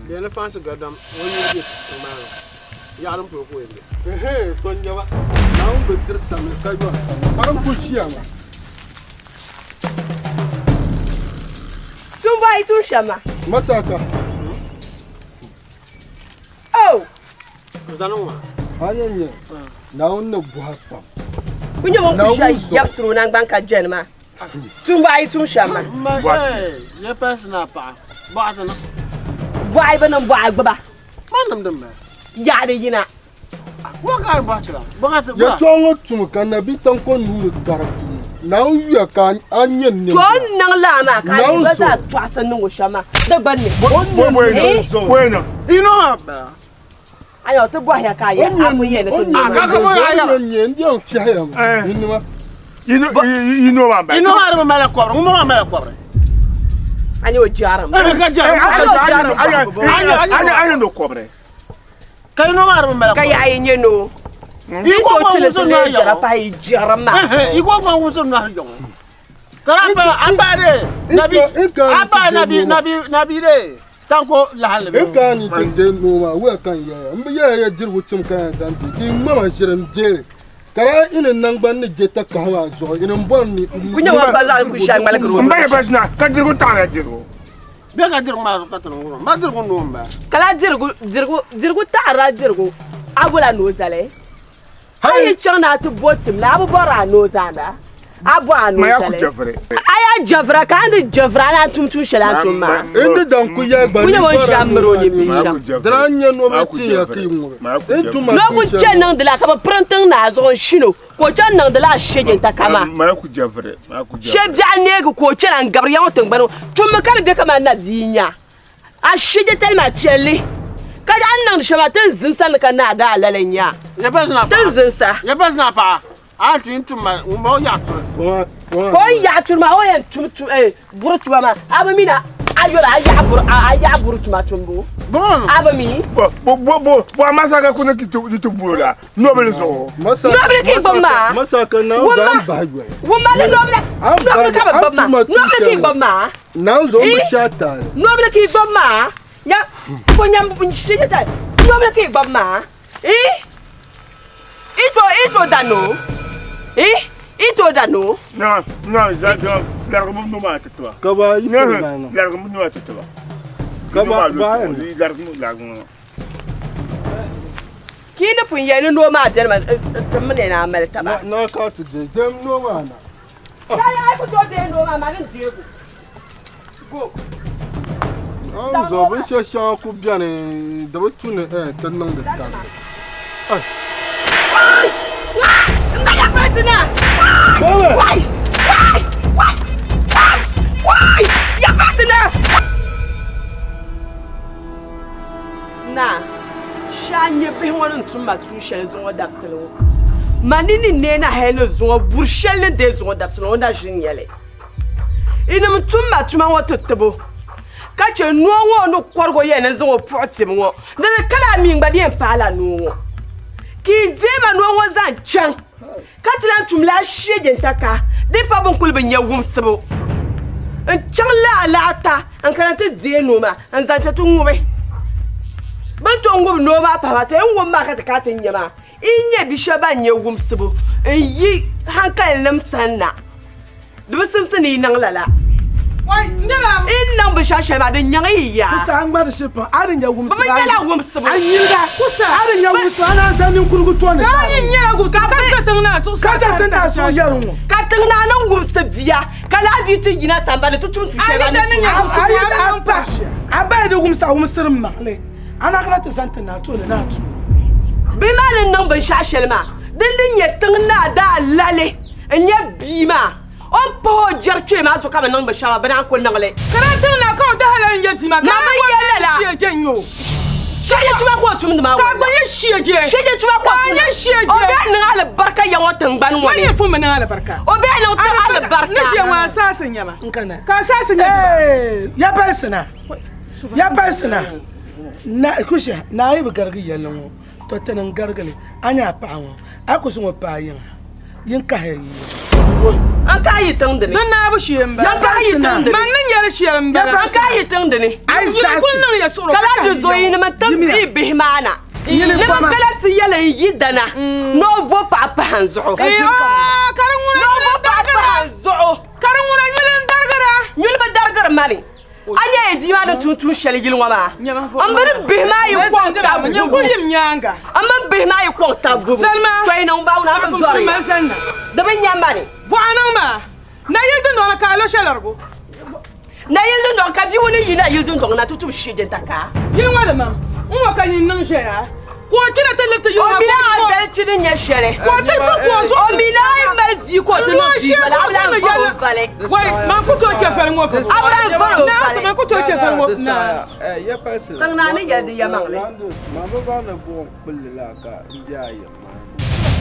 bɛ ni faansi gadam o yi bɛ maa yaɣali polo ka o yɛn bɛ. Ehe, to n nyɛba. Naawuni bi diri samli ka yɔri samli. Kparim ku ʒiya maa. Tumbu a yi tum shɛm maa. Masaka. Oh! A yɛn nyɛ Naawuni ni bɔhi pam. Ku nyɛ ŋun ku ʒiya yɛbisiri o naŋgban ka jɛni maa. Tumbu a yi tum shɛm maa. Bɔɣi bi niŋ bɔɣi gbuba. Yaɣi di yina. Yɛtɔɣa ŋɔ tumi ka nabi Tanko nuuri gari puuni. Naawuni yuya ka a nyɛ nɛm. To n niŋ laa maa ka a gba zaa tɔɣisi niŋ o shɛm maa di gbunni. Ayo ti bɔhiya ka a yɛ a ku yɛ ni ti niŋ. Yino maa bala. Yino maa di bi mali kɔbiri ŋun maa mali kɔbiri. A nyɛ o jɛrim. Ka jɛrim. A nyɛ no kɔbiri. Ka yino maa di bi mali Ka yaɣa yi nyɛ no. Yi ko chili ti lee jɛra pahi yi jɛrim maa. Yi ko gba wusiri nɔhi yɔŋ. Ka a ba de nabi a ba nabi nabi nabi de tanko lahalli N ka ni ti deei noo maa wuya ka n yɛya n bi yɛya ya dirigu tim ka yɛn zaŋ di di ŋmama ʒiri n deeli ka daa ini naŋgbani ni je takahi maa zuɣu ini n bɔri ni Ku nyɛ ŋun gba zaa ku shɛli ŋmaligiri o N ba yɛ basina ka dirigu taɣila dirigu. Bɛ ka dirigu maa zuɣu ka ti niŋ ŋɔ maa dirigu noo n bala. Ka la dirigu dirigu dirigu taɣirila dirigu a bola noo zali a yi chaŋ ni a ti bo tim la a bi bɔri a noo zaanda a bo a noo zali a yaa jɛvira ka a ni di jɛvira a naan tum tuun shɛli a ni tum maa N di dan ku yɛli gba Ku ni nyɛ ŋun bɔri ʒi a a miri o noo ni bia shɛm. Dina n nyɛ noo bɛ ti ya ka yi ŋubi n tum ma Ni o tuun ku shɛli chɛ niŋdila ka bi piri tiŋ naa zuɣu n shini o ka o chɛ niŋdila a shɛjinta kaman Shɛ biɛɣu neegi ka o chana n-gabiri ya ŋɔ tiŋgbani ŋɔ. Tummi ka di be kaman nabia n-nya a shijitali maa chɛli li. Ka a ni niŋdi shɛm maa, ti ni zinsa ni ka naa daa lala n-nya a. Ti ni zinsa. Ka o ni yaɣi turi maa, o yɛn tum buri tuma maa, a bi mi ni a yɔli a yaɣi buri tuma tumbu? A bi mi? Bo bo bo a masaka kuna ti ti bolo Nobili zuɣu. Nobili ka i gbubi maa. Masaka na n bahi yoli. Wumma ni nobili nobili ka bi gbubi maa. Nobili ka i gbubi maa. Naan zuɣu bi chɛ a taali. Nobili ka i gbubi maa. Nya ko nyam shiri ta nobili ka i gbubi maa. I i to i to da no. I i to da no. Na na za za larigi mu numa ti tiba. Ka ba yi siri maa niŋ. Larigi mu numa ti tiba. Ka ba ba larigi mu larigi mu. Ka yi ni pun yɛli ni noo maa beni maa, ti mi ni a mali taba. Na ka ti deei deem noo maa na. Ka yi ku tooi deei noo maa, mani n-deeg o. Go. A ni zuɣu binshɛli shɛŋa ku beni di bi tu ni ti niŋdi tarili. N ba ya kpɛriti na! Wai! Tiŋnaa, shee a nya bihi ŋɔ ni tum ma tuun shɛli zuŋɔ dabisili ŋɔ. Ma nini ni neei na hali ni zuŋɔ buri shɛli ni deei zuŋɔ dabisili ŋɔ na ʒi n-nya li. Yinim n-tum ma tuma ŋɔ ti tibu, ka chɛ noo ŋɔ o ni kɔrig o yɛli ni n zaŋ o puɣi tim ŋɔ, di ni kala a mi n-gba di yɛn paai la noo ŋɔ. Ka yi deei ma noo ŋɔ zaŋ chaŋ, ka ti lan tum lala shiɛjintaka di pa bɛ ni kul bi nya wumsibu. N chaŋ laalaata n-kana ti deei noo maa n-zaŋ chaŋ ti ŋubi. Bɛ ni tooi ŋubi noo maa pahi maa, to yi ŋubi maa ka ti kana ti nya maa, yi nya bi shɛba ban nya wumsibu n-yi hankalinim sani na. Di bi simsi ni yi niŋ lala. Yi ni niŋ binshɛɣu shɛli maa, di nyaŋ yi yaa. Kusa, a ŋmari shili pam, a di nya wumsibu. Bɛ mi nyɛla wumsibu. A nyiliga, a di nya wumsibu, a naan zaŋ ninkurigu tooni Ka yi nyɛla wumsibu, ka za tiŋ naa zuɣusaa. Ka za tiŋ naa zuɣu yɛri ŋɔ. Ka tiŋ naa ni wumsi bia, ka lala bia ti yina sambani ti tum tuun shɛli maa ni tum. A yi a ba, a ba yi di wumsi a wumsiri maŋli, a na kana ti zaŋ tiŋ naa tooni ni a tuui. Bɛ maa ni niŋ binshɛɣu shɛli maa, dindi nyɛ tiŋ naa daa lali. N-nyɛ bia maa, o ni pahi o jɛri kpee maa zuɣu ka bɛ niŋ binshɛɣu maa, bɛ naan ku niŋ li. Ka daa tiŋ na ka o daa lahi nyɛ bia maa, ka Maa bi yɛli lala. shɛje n-nyɛ o. Shɛje tuma ka o tumdi maa Ka a gba nyɛ shɛje. Shɛje tuma ka o Ka a tumdi. nyɛ shɛje. O bee niŋ alibarika ya ŋɔ tiŋgbani ŋɔ ni. Ma nyɛ pun bi niŋ alibarika. O bee niŋ ti alibarika. Ni ʒiya ŋɔ a saasi n-nyɛ ma. N kana. Ka a saasi nyɛ bia maa. Ee, ya balisi na. Ya balisi na. Na, Kusha, naa yi bi garigi yɛlli ŋɔ, tɔ tini n-garigi li. A nya a paɣa ŋɔ, a ku zaŋ o paai yiŋa. Yin kahi yi. N kahi yi tiŋ dini. Di naabu shee m-bala. N kahi yi tiŋ dini. Man ni nyɛli shɛli m-bala. N kahi yi tiŋ dini. Yi kul niŋ ya suɣuro ka lahi di zo yinim n-tim yi bihi maa na. Ni bɛ kana ti yɛli n yidana ni o bo paɣa pahi n zuɣu. Ni o bo paɣa pahi n zuɣu. Ka di ŋuna nyuli n-darigira. Nyuli bi darigiri ma ni. A nyɛla bia maa ni tum tuun shɛli yili ŋɔ maa. N mini bihi maa yi kɔŋ tab gubu. N mini bihi maa yi kɔŋ tab gubu. To yi niŋ baawuna a bi zɔri ya. Di bi nya ma ni. Bɔɣa niŋ maa. Nayili dundɔŋ ni ka a lo shɛlɔrigu. Nayili dundɔŋ ka bia ŋuni yi nayili dundɔŋ na ti tum shiɛjintaka. Yili ŋɔ di mam. N ŋɔ ka nyin niŋ ʒɛya. Ka o chana ti liriti yili O maa mi a dalichi ni nyɛ shɛli. Ka o ti fo ka o zuɣu O mi na yi mali bia ka o ti niŋ bia vali, a bi lahi vɔri o vali. Wai, man ku tooi chɛ vali ŋɔ vali. A bi lahi vɔri o vali. Man ku tooi chɛ vali ŋɔ na. Tiŋ naa ni yɛli di yɛlimaŋli. Man bi baŋ ni buɣim kpulli la ka n be a yiŋ maa ni.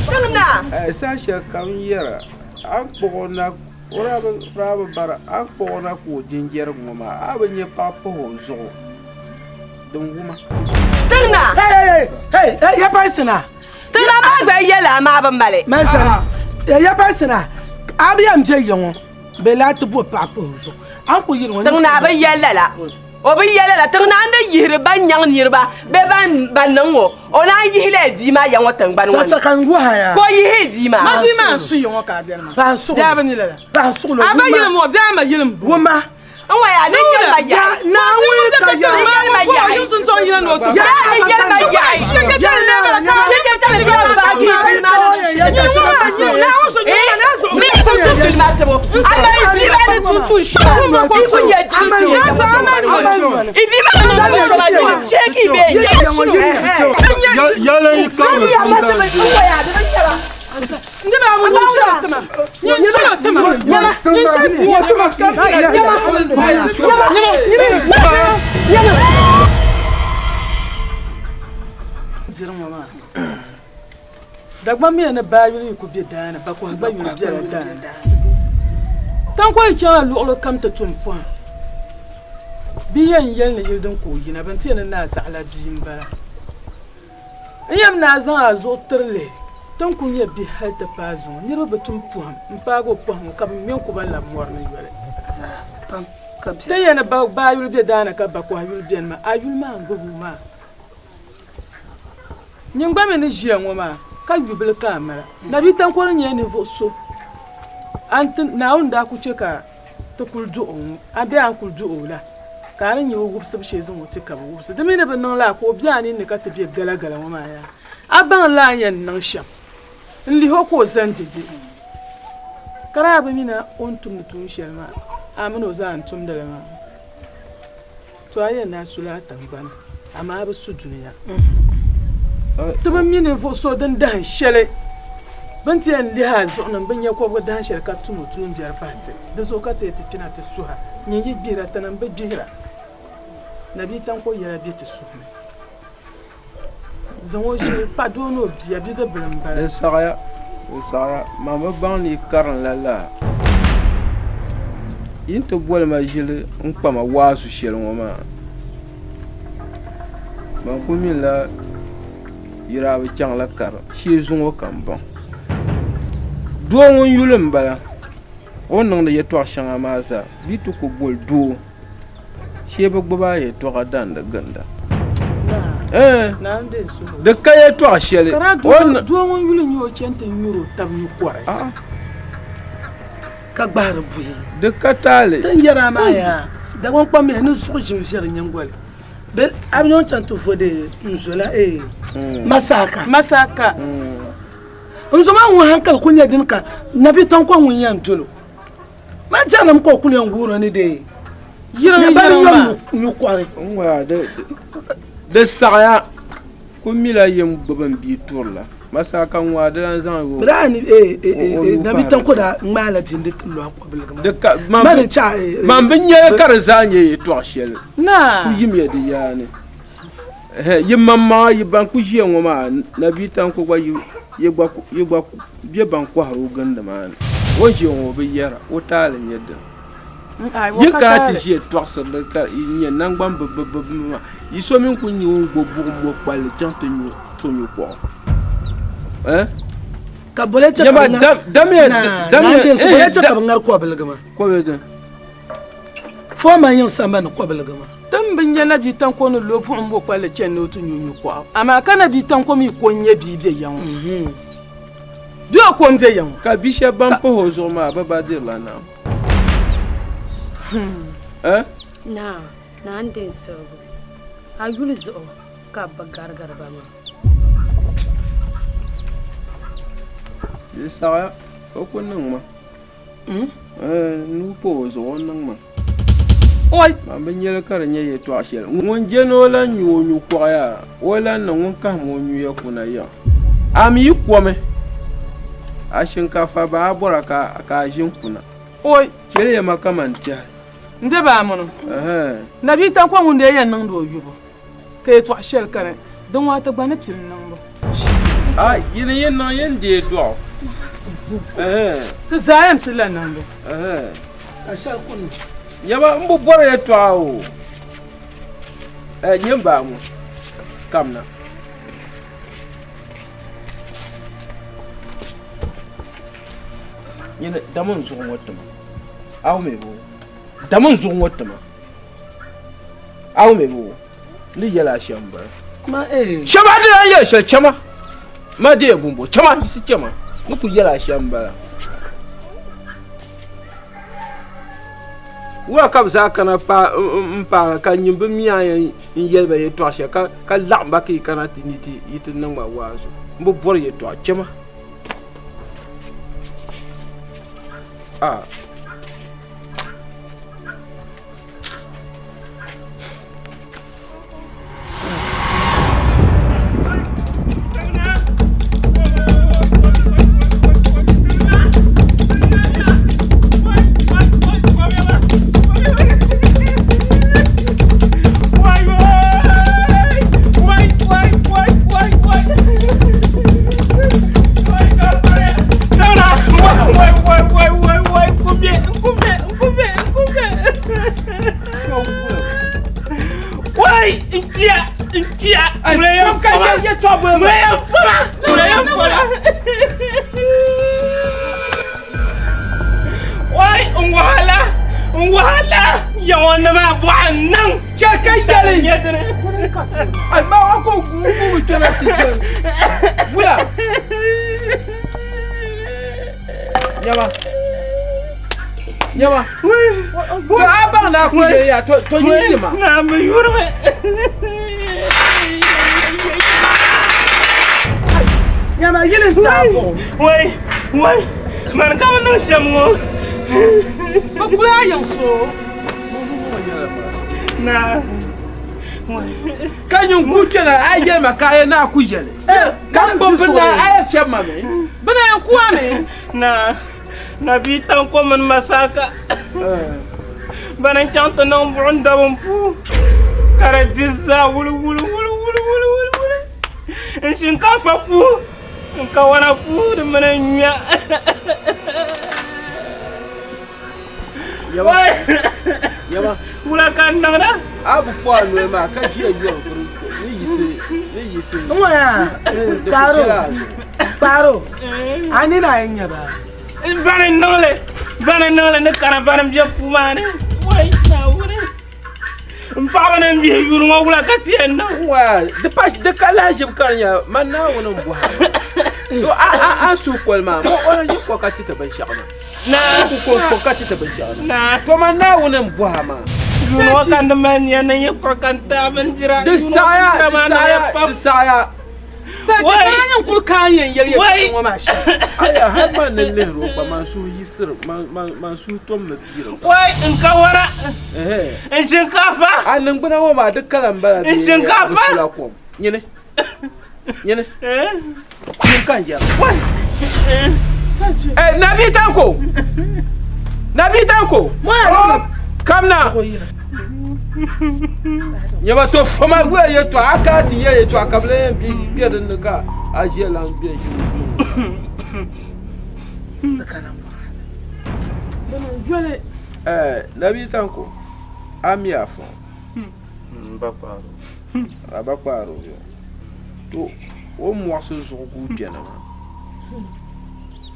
Tiŋ naa. Saha shɛli kam n yɛra, a ni kpuɣ o na, o daa bi bara, a ni kpuɣ o na ka o jinjɛrigi ŋɔ maa, a bi nya paɣa pahi o zuɣu. Din wuma. Tiŋna. Hey, hey, hey, ya paisina. Tiŋna maa gba yɛla a maa bi mali. Mansana, ya paisina. A bi yɛn bɛ yiŋɔ, bɛ laa ti bo paɣa pahi o zuɣu. A ni ku yiri ŋɔ. Tiŋna bi yɛli lala. O bi yɛli lala. Tiŋna n di yihiri ban nyaŋ niriba bee ban niŋ ŋɔ. O naan yihi la bia maa ya ŋɔ tiŋgbani ŋɔ ni. Ka n wuhi ya. Ka o yihi bia maa. Ma bia maa n su yiŋɔ ka a bɛni maa. Paɣa n suɣili. Bɛ a bi ni lala. Paɣa n suɣili. A ba yilim ŋɔ, bɛ a ma yilim. Wuma. N wa yaa ni yɛli ma yaɣi. Naawuni ka yaa. Ni yɛli ma yaɣi. Yaa ni yɛli ma yaɣi. Yɛli yi ka Ndi ba mu nyin chɛrɛ tima. Nyin chɛrɛ tima. Nyin chɛrɛ tima. Nyama. Nyama. Nyama. Diri ŋɔ maa. Dagbaŋ mi ni baa yuli yi ku be daani, bakɔhi gba yuli bela daani. Taŋkɔri yi chaŋla luɣili kam ti tum pɔhim. Bia yɛn yɛli ni yili din ka o yina, bɛ ni ti yɛli ni naa zaɣila bia m-bala. N yɛm ni a zaŋ a zuɣu tiri lihi, ti ni kul nyɛ bihi hal ti paai zuŋɔ. Niriba bi tum pɔhim m-paagi o pɔhim ŋɔ, ka bɛ ŋme n-ku ba lab mɔri ni yoli. Ti yɛn ni baa yuli be daa ni ka bakɔhi yuli beni maa, a yuli maa n-gbib o maa. Nyin gba mi ni ʒiya ŋɔ maa, ka yubili ka a mali. Nabia Tankɔri nyɛla ninvuɣ so a ni ti Naawuni daa ku chɛ ka ti kul duh o ŋɔ, a bee a ni kul duh o la, ka a ni nya o wubisibu shee zaŋ o ti ka bɛ wubisi. Di mi ni bi niŋ lala ka o be a ninni ka ti be galagala ŋɔ maa yaa, a baŋ la a ni yɛn niŋ shɛm n-lihi o ka o zani dɛde. Ka daa bi mi ni o ni tumdi tuun shɛli maa, a min o zaa n-tumdi li maa. To a yɛn ni a sula a tiŋgbani, amaa a bi su dunia. Ti bi mi ninvuɣ so din dahin shɛli bɛ ni ti yɛn lihi a zuɣu ni m-bi nya kɔbiga dahin shɛli ka tum o tuumbiɛri pahi ti. Di zuɣu ka ti yɛn ti kpina ti suha. Nyin yi gbihira, tinim bi gbihira. Nabia Tanko yɛla be ti suhu ni. Zaŋ o ʒili pa doo ni o bia, bidibila m-bala. Di saɣiya, di saɣiya, man bi baŋ ni yi karinla laa. Yi ni ti boli ma ʒili n-kpa ma waazu shɛli ŋɔ maa, man kul minila yi daa bi chaŋla karim shee zuŋɔ ka m baŋ. Doo ŋun yuli m-bala, o ni niŋdi yɛtɔɣ shɛŋa maa zaa, bɛ yi ti ku boli doo. Shee bi gbubi a yɛtɔɣa dandi ginda. Di ka yɛtɔɣa shɛli. Doo ŋun yuli nyɛ o chani ti nyuri o tab nyukɔri. Ka gbahiri buhi. Di ka taali. Ti ni yɛri a maa yaa, Dagbaŋ kpambihi ni zuɣu ʒim viɛri nyingoli. Bɛ a bi nyaŋ chaŋ ti vo di n zo la ee Masaka. Masaka. N zo maa ŋun hankali kuli nyɛ dini ka Nabi Tanko ŋun yɛn dolo. Maa jɛrilim ka o kuli yɛn wuhiri o ni dee Yiriŋ bani yiriŋ nyɔri maa. nyukɔri. Di saɣiya ku mila yim gbubi n bia turila Masaka ŋɔ a di lan zaŋ o Bɛ daa ni o nuu Nabi pahiri Tanko daa ŋmaala bia n-di ti lɔhi kɔbiligi maa. Di ka man Mani n-chaɣi man bi nyɛli ka di zaa nyɛ yɛtɔɣ shɛli Naa. ku yimya di yaa ni. Ɛhɛ yi maŋmaŋa yi ban ku ʒiya ŋɔ maa Nabi Tanko gba yi yi gba yi gba bɛ ban kɔhiri o gindi maa ni. O ʒiya ŋɔ o bi yɛra, o taali n-nyɛ dini. Yi kana ti ʒiya tɔɣisiri li ka yi nya naŋgban bibbibbibbi maa, yi so mi n-kul nyɛ ŋun gbubi buɣim mɔkpalli chaŋ ti nyu so nyukɔɣu. Eh? Ka boli chɛ ka bɛ ŋari Damiya, Naa, damiya, Naa Densu, boli chɛ eh, ka bɛ ŋari kɔbiligi maa. Kɔbiligi dini? Foma yiŋ sambani kɔbiligi maa. Ti mi bi nya Nabia Tanko ni lo buɣim mɔkpalli chani ni o ti nyu nyukɔɣu, amaa ka Nabia Tanko mi ko n-nyɛ bia be ya ŋɔ. Bɛ o ko m-be ya ŋɔ. Ka bi shɛba ban pahi o zuɣu maa bɛ ba dirila nam. Eh? Naa, Naa n-di n suhigu. A yuli zuɣu ka bɛ garigiri ba maa. Di saɣiya, o ku niŋ ma. Nuu pa o zuɣu o niŋ ma. Man bi nyɛli ka di nyɛ yɛltɔɣa shɛli. Ŋun je ni o lan nyu o nyukɔɣu yaa, o lan niŋ ŋun kahim o nyuya kuna yiŋ. A mi yi komi a shinkaafa ba a bɔra ka a ʒini kuna. Cheliya ma kaman tɛhi. N de ba amunu. Nabia Tankwa ŋun dee yɛn niŋdi o yubu ka yɛltɔɣa shɛli kani din ŋɔ a ti gba ni pili niŋbu. A yini yi niŋ yin deei dɔɣu. Ti zaa yɛn pilila niŋbu. Nyama m bi bɔri yɛltɔɣa o. Nyɛ m baa ŋɔ kamina. Nyini dama n zuɣu ŋɔ tima. A wum mi boo? Dama n zuɣu ŋɔ tima. A wum mi boo? N ni yɛli a shɛm m-bala. Chama a di lan yɛli shɛli chama. Ma deei bumbo chama yiɣisi chama. N ni kul yɛli a shɛm m-bala. Wula ka bɛ zaa kana m-paagi ka nyin bi mi a yɛn yɛli ba yɛtɔɣ shɛli ka laɣim ba ka yi kana ti ni yi ti niŋ ma waazu. M bi bɔri yɛtɔɣa chama. Ah. Nyama yili n-taai buɣim. Wai, wai, mani ka bɛ niŋ shɛm ŋɔ? Bɛ kuli a yiŋ so. Naa. Ka nyin ku chana a yɛli ma ka a yɛn ni a ku yɛli. Ka n gbubi bini a yɛn fiɛbi ma mi. Bɛ na yɛn ku a mi. Naa, Nabia Tanko mini Masaka bana n-chaŋ ti niŋ buɣim dabim puu ka di di zaa wuli wuli wuli wuli wuli wuli wuli. N shinkaafa puu, n kawana puu di mini n nyuya. Yaba, yaba. Wula ka n niŋda? A bi fo a noli maa ka ʒiya yɔri vuri ni yiɣisi ni yiɣisi. N ŋɔ yaa kpaaro kpaaro a nini a yɛn nya ba. Bani n niŋli bani n niŋli ni kana bani n bɛ puu maa ni wai Naawuni n paɣaba ni n bihi yuuni ŋɔ wula ka ti yɛn niŋ. Wa di pa di ka lahiʒibu ka di nyɛ man Naawuni n bɔha to a a a suhu koli maa o o yi kɔ ka ti ti binshaɣu na. Naa ku ko ko ka ti ti binshaɣu na. To man Naawuni n bɔha maa. Yuuni ŋɔ ka n di mali nia ni n yi kpuɣi ka n taai bindira. Di saɣaya di saɣaya di saɣaya. Sachi ka a yɛn kuli ka a yɛn yɛli yɛltɔɣa ŋɔ maa shɛm. Aya hali man ni lihiri o gba man suhu yiɣisiri man suhu tommi piiri gba. Wai n kawara n shinkaafa. A niŋgbuna ŋɔ maa di kala n bala bee N shinkaafa. a bi sula kom. Nyini nyini nyini ka n yɛra. Wai Nabi Tanko Nabi Tanko kamna. Nyɛma to foma gba yɛltɔɣa a kana ti yɛ yɛltɔɣa ka bi lan yɛn bɛ din ni ka a ʒiya lan bɛ ʒi Nabi Tanko a mi a fɔn a ba kpaari o to o ni muɣisi zuɣu guui kpɛna maa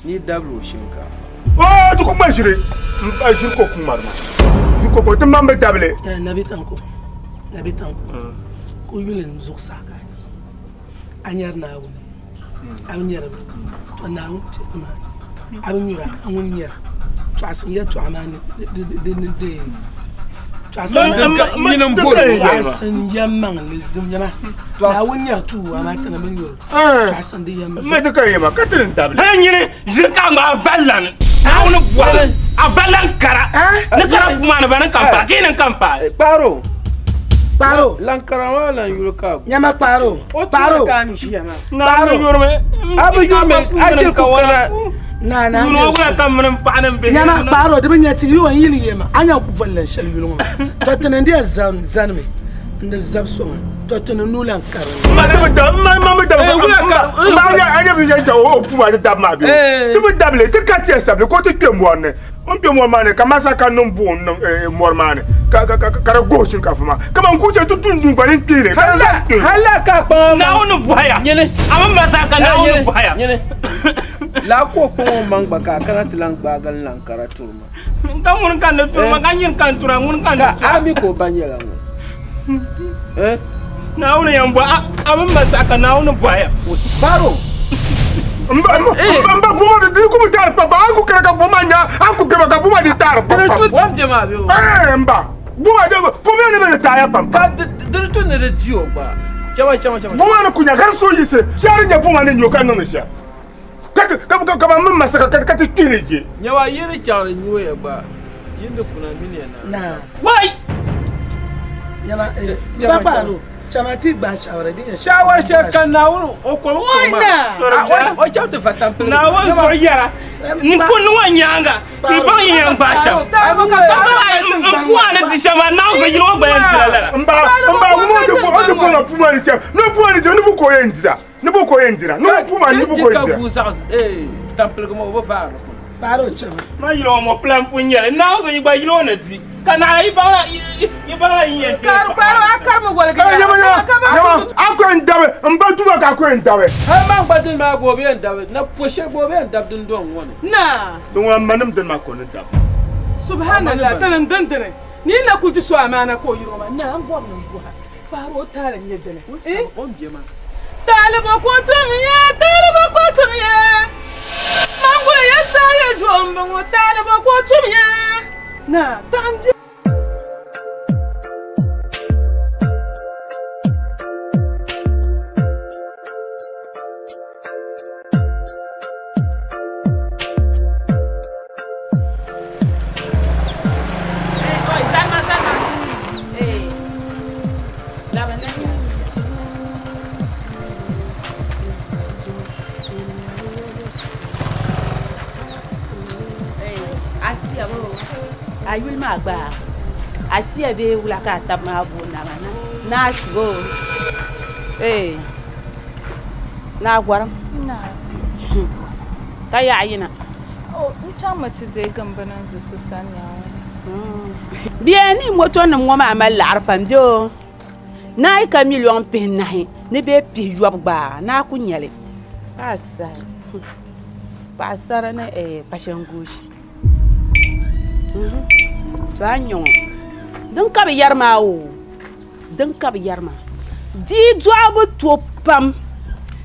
ni dabili o shinkaafa. Oo di ku ŋma ʒiri n ba ʒiri ko ku ŋmari ma ʒiri ko ko ti man bi dabili. Nabi Tanko Nabi Tanko ka o yuli n zuɣusaa ka a nyari Naawuni a bi nyari mi to Naawuni kpɛ nimaani a bi nyura a ŋun nyara tɔɣisi n yɛltɔɣa maa ni di ni deei tɔɣisi n yɛlimaŋli din nyɛma Naawuni nyari tuui amaa ti ni bi nyuri tɔɣisi n di yɛlimaŋli. Ma ti ka yɛma ka ti ni dabili. Hali nyini ʒiri ka ŋmaa ballan Naawuni bɔhili a ballan kara ni kara puu maa ni bani n-kam paai ka yi ni n-kam paai. Kpaaro Kpaaro Lankara maa lan yuli ka Nyama kpaaro kpaaro Naawuni yurimi A bi yurimi a shiri ku kana Na na Yuuni ŋɔ wula ka m mini m paɣa ni m bihi Nyama kpaaro di bi nya ti yi o yili yema a nya ku boli lan shɛli yuli ŋɔ maa to ti ni di yɛn zan zanimi n di zabi soŋa to ti ni nuu lan kari Ma ti bi dabi ma ma bi dabi ma anya anya bi yɛn o puu maa ti dabi maa bi ti bi dabili ti ka tiɛ sabili ko ti kpɛ mɔri ni n kpɛ mɔri maa ni ka masa ka niŋ buɣum niŋ mɔri maa ni ka ka ka ka di gohi shinkaafa maa kaman ku chɛ ti dun dun gba ni kpihili ka di zaa kpihili. Hali ka kpaŋa maa Naawuni bɔhaya nyini a mini masa ka Naawuni bɔhaya nyini laa ka o kpaŋ o maŋ gba ka a kana ti lan gbaagi n lan kara turi ma. Ka ŋuni ka n di turi ma ka nyini ka n tura ŋuni ka n di Ka tura a mi ka o ba nyɛla ŋun eh Naawuni yɛn bɔhi a mini masa ka Naawuni bɔhaya. Baro n ba n ba boma di ku bi taari pam pam an ku kana ka boma nya an ku bema ka boma di taari pam pam. Dini tu bom je maa be o. Eh n ba boma de boma ne be taaya pam pam. Ka dini tu ni di di o gba. Chama chama chama. Boma ni kunya ka di so yiɣisi shɛri nyɛ boma ni nyo ka niŋdi shɛm ka ka ka man mini masaka ka ti kpihili je. Nyawa yi di chaŋ di nyoya gba yi ni kuna mini ya na. Wai! Nyama eh ba kpaaro chama ti gbaai shawara din yɛn Shawara shɛli ka Naawuni o kom kuri maa o chaŋ ti va tampiligu. Naawuni zuɣu yɛra n ku niŋ o nyaaŋa n baŋ yi yɛn gbaai shɛm n puhi a ni di shɛm maa Naawuni yili o gba yɛn dila lala. N ba n ba ŋun o di o di bɔŋɔ puu maa ni shɛm ni o puu maa ni shɛm ni bu ka o yɛn dira ni bu ka o yɛn dira ni o puu maa ni bu ka o yɛn dira. Ka guui zaɣ tampiligu maa o bi vaari kuli. Kpaaro chama. Ma yili o mɔpila n-pun nyɛli Naawuni zuɣu yi gba yili o ni di. Ka naɣila yi baŋla yi baŋla yi yɛn kpee Kari kparo a karimi woligi ya. Yama yama yama a ko n dabi n ba duma ka a ko n dabi. Hali man gba dini maa gba o bi yɛn dabi na po shɛli gba o bi yɛn dabi din dɔŋ ŋɔ ni. Naa. Din ŋɔ ma nim dini maa ka o ni dabi. Subhanallah tani n din dini ni yi na kuli ti so amaana ka o yiri o maa naa n bɔri ni n bɔha kpaari o taali n nyɛ dini. O ni bɛ maa. Taali bɔ ka o tum ya taali bɔ ka o tum ya manguli ya saa ya duɣu n bɔŋɔ taali bɔ ka o tum ya. Naa taɣim bia. Asiya boo a yuli maa gba Asiya bee wula ka a taba maa booni a maa Naashi boo ee. Naa gɔrim. Ka yaɣa yina. O, n chaŋmi ti deegi m bini n zo so sani nyaŋ o. Bia ni moto nim ŋɔ maa mali laɣiri pam bɛ o. Naa yi ka miliɔŋ pihinahi ni bee pihiyɔbu gba naa ku nya li. Paɣasara ni kpashangooshi. To a ni nya ŋɔ din ka bɛ yɛri maa oo din ka bɛ yɛri maa bia dɔɣibu to pam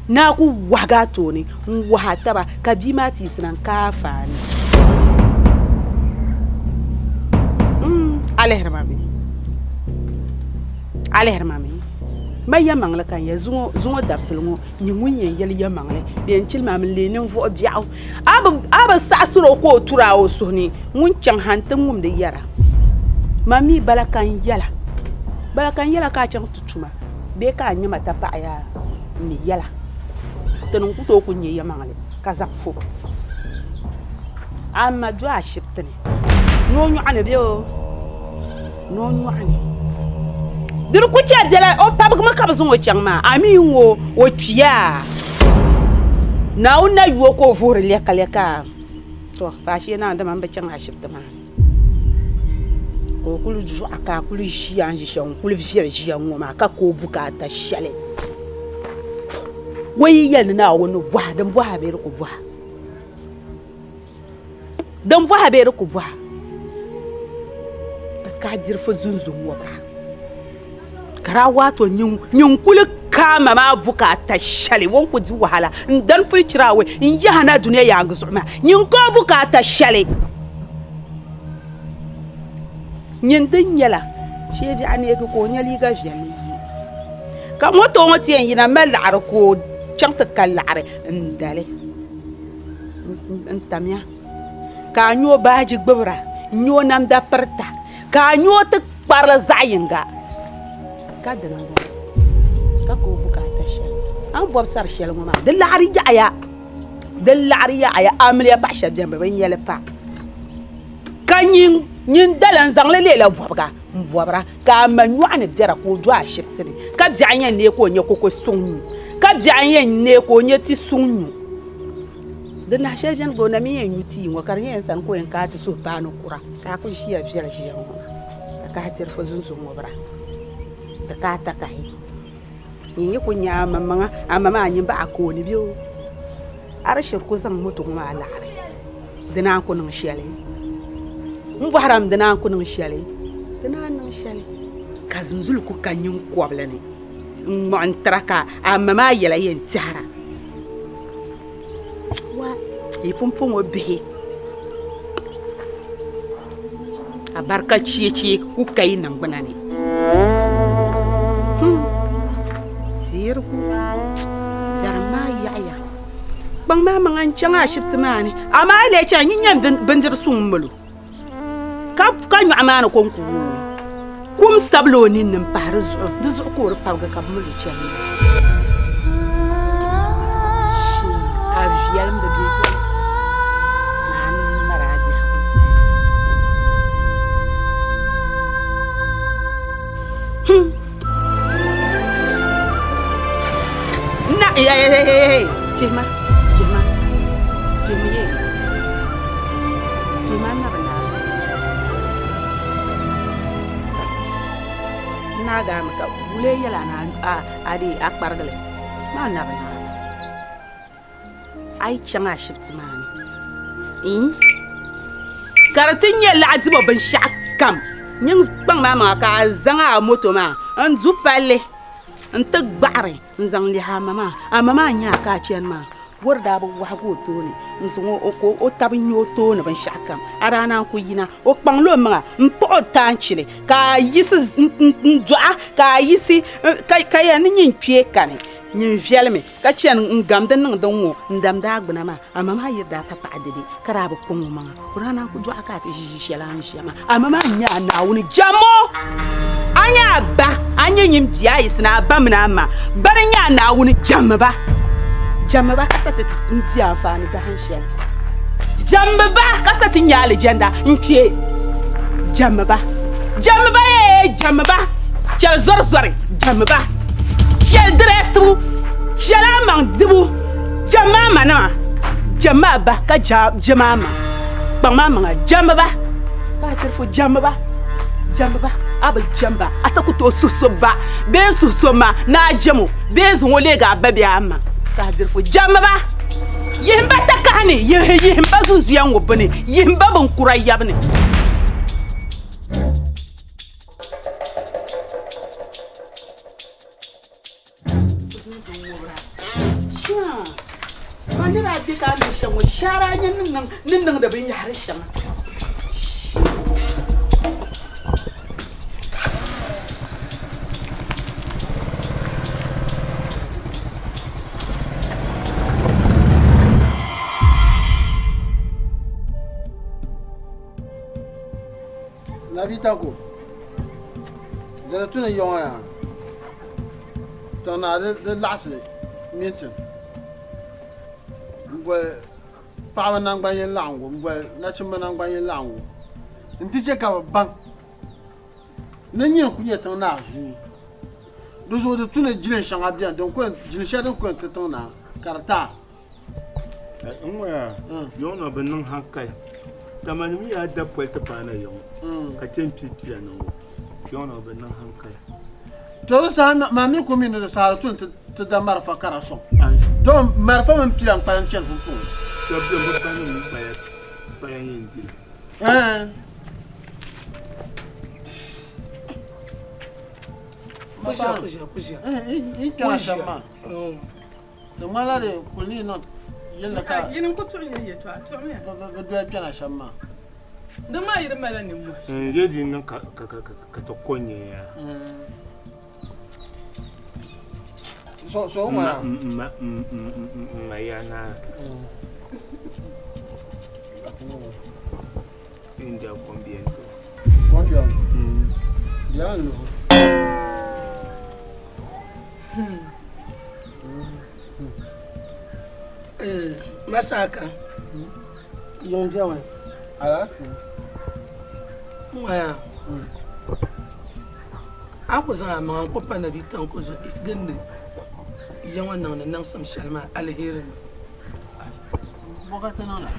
naa ku wahigi a tooni n-wahi a taba ka bia maa ti yiɣisina n-ka afaani. A lihiri ma mi? A lihiri ma mi? Ma yɛlimaŋli ka n yɛli zuŋɔ dabisili ŋɔ nyɛ ŋun yɛn yɛli yɛlimaŋli bee n-chili maa mi n-leei ninvuɣ biɛɣu. A bi saɣisir o ka o tur a o suhu ni ŋun chaŋ ha nti ŋumdi yɛra, Man mi bala ka n yɛla, bala ka n yɛla ka a chaŋ ti tuma bee ka a nya ma tapaɣa yaa n ni yɛla. Ti ni ku tooi ku nya yɛlimaŋli ka zaŋ fo a ma do ashibiti ni ni o nyɔɣu ni bee o ni o nyɔɣu ni. Di di ku chɛ biɛla o pabigimi ka bɛ zaŋ o chaŋ maa, a mi ŋɔ o kpiya. Naawuni na yu o ka o vuhiri lɛkalɛka. To, faashee naan dama m bi chaŋ ashibiti maa ni. Ka o kuli zuɣa ka a kuli ʒiya n ʒi shɛli n kuli viɛli ʒiya ŋɔ maa ka ka o bukaata shɛli. O yi yɛli ni Naawuni ni bɔha din bɔha bee di ku bɔha? Din bɔha bee di ku bɔha? Ti kahi diri fo zunzun ŋɔbira ka daa waato nyin kuli kaama maa bukaata shɛli o ni ku di wahala n dani puli chira away n yaha na dunia yaangi zuɣu maa nyin ka o bukaata shɛli nyin din nyɛla shee biɛɣu neegi ka o nya liiga viɛlli ye ka moto ŋɔ ti yɛn yina mali laɣiri ka o chaŋ ti ka laɣiri n dali n tamya ka a nya o baaji gbubira n nya o namda pirita ka a nya o ti kparili zaɣ yinga ka dina n-bɔŋɔ ka ka o bukaata shɛli a ni bɔbi sari shɛli ŋɔ maa di laɣiri yaɣiya di laɣiri yaɣiya amiliya paɣa shɛba beni bɛ bi nya li pa ka nyin dala n-zaŋ li leela bɔbiga m-bɔbira ka a ma nyɔɣu ni biɛra ka o do ashibiti ni ka biɛɣu yɛn neei ka o nya koko suŋ nyu ka biɛɣu yɛn neei ka o nya ti suŋ nyu Di nahi shɛli beni gba o na mi yɛn nyu tii ŋɔ ka di nyɛ yɛn sani ka o yɛn kaai ti suhu paai ni kura ka a kuli ʒiya viɛli ʒiya ŋɔ maa ka kahi tiri fo zunzuŋ ŋubira ti kaai takahi nyin yi ku nya a maŋmaŋa a ma maa nyin baɣa kooni bɛ o a di shiri ku zaŋ moto ŋɔ maa laɣiri di naan ku niŋ shɛli n bɔhirami di naan ku niŋ shɛli di naan niŋ shɛli ka zunzuli ku ka nyin kɔbili ni n-ŋmɔɣi n-tira ka a ma maa yɛla yɛn tɛhira. Wa yi pumpɔŋɔ bihi abarika cheechi ku ka yi niŋgbuna ni. Hmm. Zirigu biɛrim maa yaɣiya. Kpaŋ maa maŋa n-chaŋ ashibiti maa ni amaa a lee chaŋ nyin nyam bindiri suŋ m-mali o. Ka ka nyɔɣu maa ni kɔŋko kum sabila o ninni m-pahi di zuɣu, di zuɣu ka o di pabigi ka bɛ mali o chani maa. Shee a viɛlim bi be yoli ni a mali a biɛhigu. Hmm. Na, hey, hey, hey, hey, kpihima, kpihima, kpihimi ye. Kpihima n na bi naagi. N naagi a mi ka wulee yɛli a ni a dee a kparigili maa na bi naagi. A yi chaŋ ashibiti maa ni ka di ti nyɛ laɣidibo binshɛɣu kam nyin kpaŋ maa maŋa ka a zaŋ a moto maa n-du palli nti gbaɣiri n-zaŋ lihi a ma maa. A ma maa nya a ka a chani maa gɔri daa bi wɔhigi o tooni n-zaŋ o ka o taba nya o tooni binshɛɣu kam. A daa naan ku yina o kpaŋla o maŋa m-paɣ o taanchili ka a yiɣisi n-dɔɣi ka a yiɣisi ka yɛli ni nyin kpee kani nyin viɛlimi. Ka chani n-gamdi niŋdi ŋ-ŋɔ n-damdi a gbuna maa, amaa maa yi daa pa paɣa dɛde, ka daa bi kpaŋ o maŋa, ka o daa naan ku dɔɣi ka a ti ʒi ʒi shɛli a ni ʒiya maa. Amaa maa nya a Naawuni jɛmmo! A nya a ba, a nya nyin bia, a yiɣisi ni a ba mini a ma, bari nya a Naawuni jɛmmi ba! Jɛmmi ba ka sa ti n-di anfaani dahin shɛli. Jɛmmi ba ka sa ti nya alijanda n-kpe. Jɛmmi ba! Jɛmmi ba yee! Jɛmmi ba! Chɛli zɔrizɔri, jɛmmi ba! Chɛli dirɛsibu! Chɛla a maŋ dibu, jɛmmi a manima, jɛmmi a ba ka jɛm a ma. Kpaŋmi a maŋa jɛmmi ba, ka a tiri fo jɛmmi ba, jɛmmi ba, a bi jɛm ba, a ti ku tooi suhi so ba bee n-suhi so ma ni a jɛm o bee n-zaŋ o leegi a ba bee a ma, ka a diri fo jɛmmi ba. Yihim ba takahi ni, yihim ba zunzuya ŋubbu ni, yihim ba binkura yabu ni. Man ni daa be ka a niŋ shɛm ŋɔ, shɛhira a nya ni niŋdi binyɛhiri shɛŋa. Nabi Tanko, dini tu ni yɔŋɔ yaa tiŋ naa di laɣisi mintin m-boli paɣaba naŋgban yini laɣingu m-boli nachimba naŋgban yini laɣingu nti che ka bɛ baŋ ni nyini ku nyɛ tiŋ naa zuu. Di zuɣu di tu ni jilin shɛŋa beni din ku yɛn jilin shɛli din ku yɛn ti tiŋ naa ka di taai. N ŋɔ yaa, yɔŋ na bi niŋ hankali. Dama nim yaa da poli ti paai na yɔŋɔ ka chɛ n-pii pia niŋ o. Yɔŋ na bi niŋ hankali. To di saha maa mi ku mi ni di saha di tu ni ti da marafa ka di sɔŋ. Domi marafa mini pila n-kpalim chani pumpɔŋɔ. Shɛba beni bɛ banim mi kpaya kpaya yɛn di li. Kuʒia, kuʒia, kuʒia. N kpɛra shɛm maa. Di ŋmanila di kuli ni niŋ yilli ka Yini n-ku tuɣi ya yɛtɔɣa, tuɣimiya. bɛ doli kpɛna shɛm maa. Di maa yi di malila nimmohi. N je di niŋ ka ti ko nyɛ ya. So so ŋɔ ya. M ma ya naa. India kom biɛni to. Kom biɛni. Di yaa n luhi. Masaka yiŋ biɛni Alaafee. Ŋɔya a ni ku zaŋ a maŋa n-ku pa Nabi Tanko zuɣu gindi ya ŋɔ niŋdi niŋsim shɛli maa aliheri ni. Bɔ ka ti niŋda?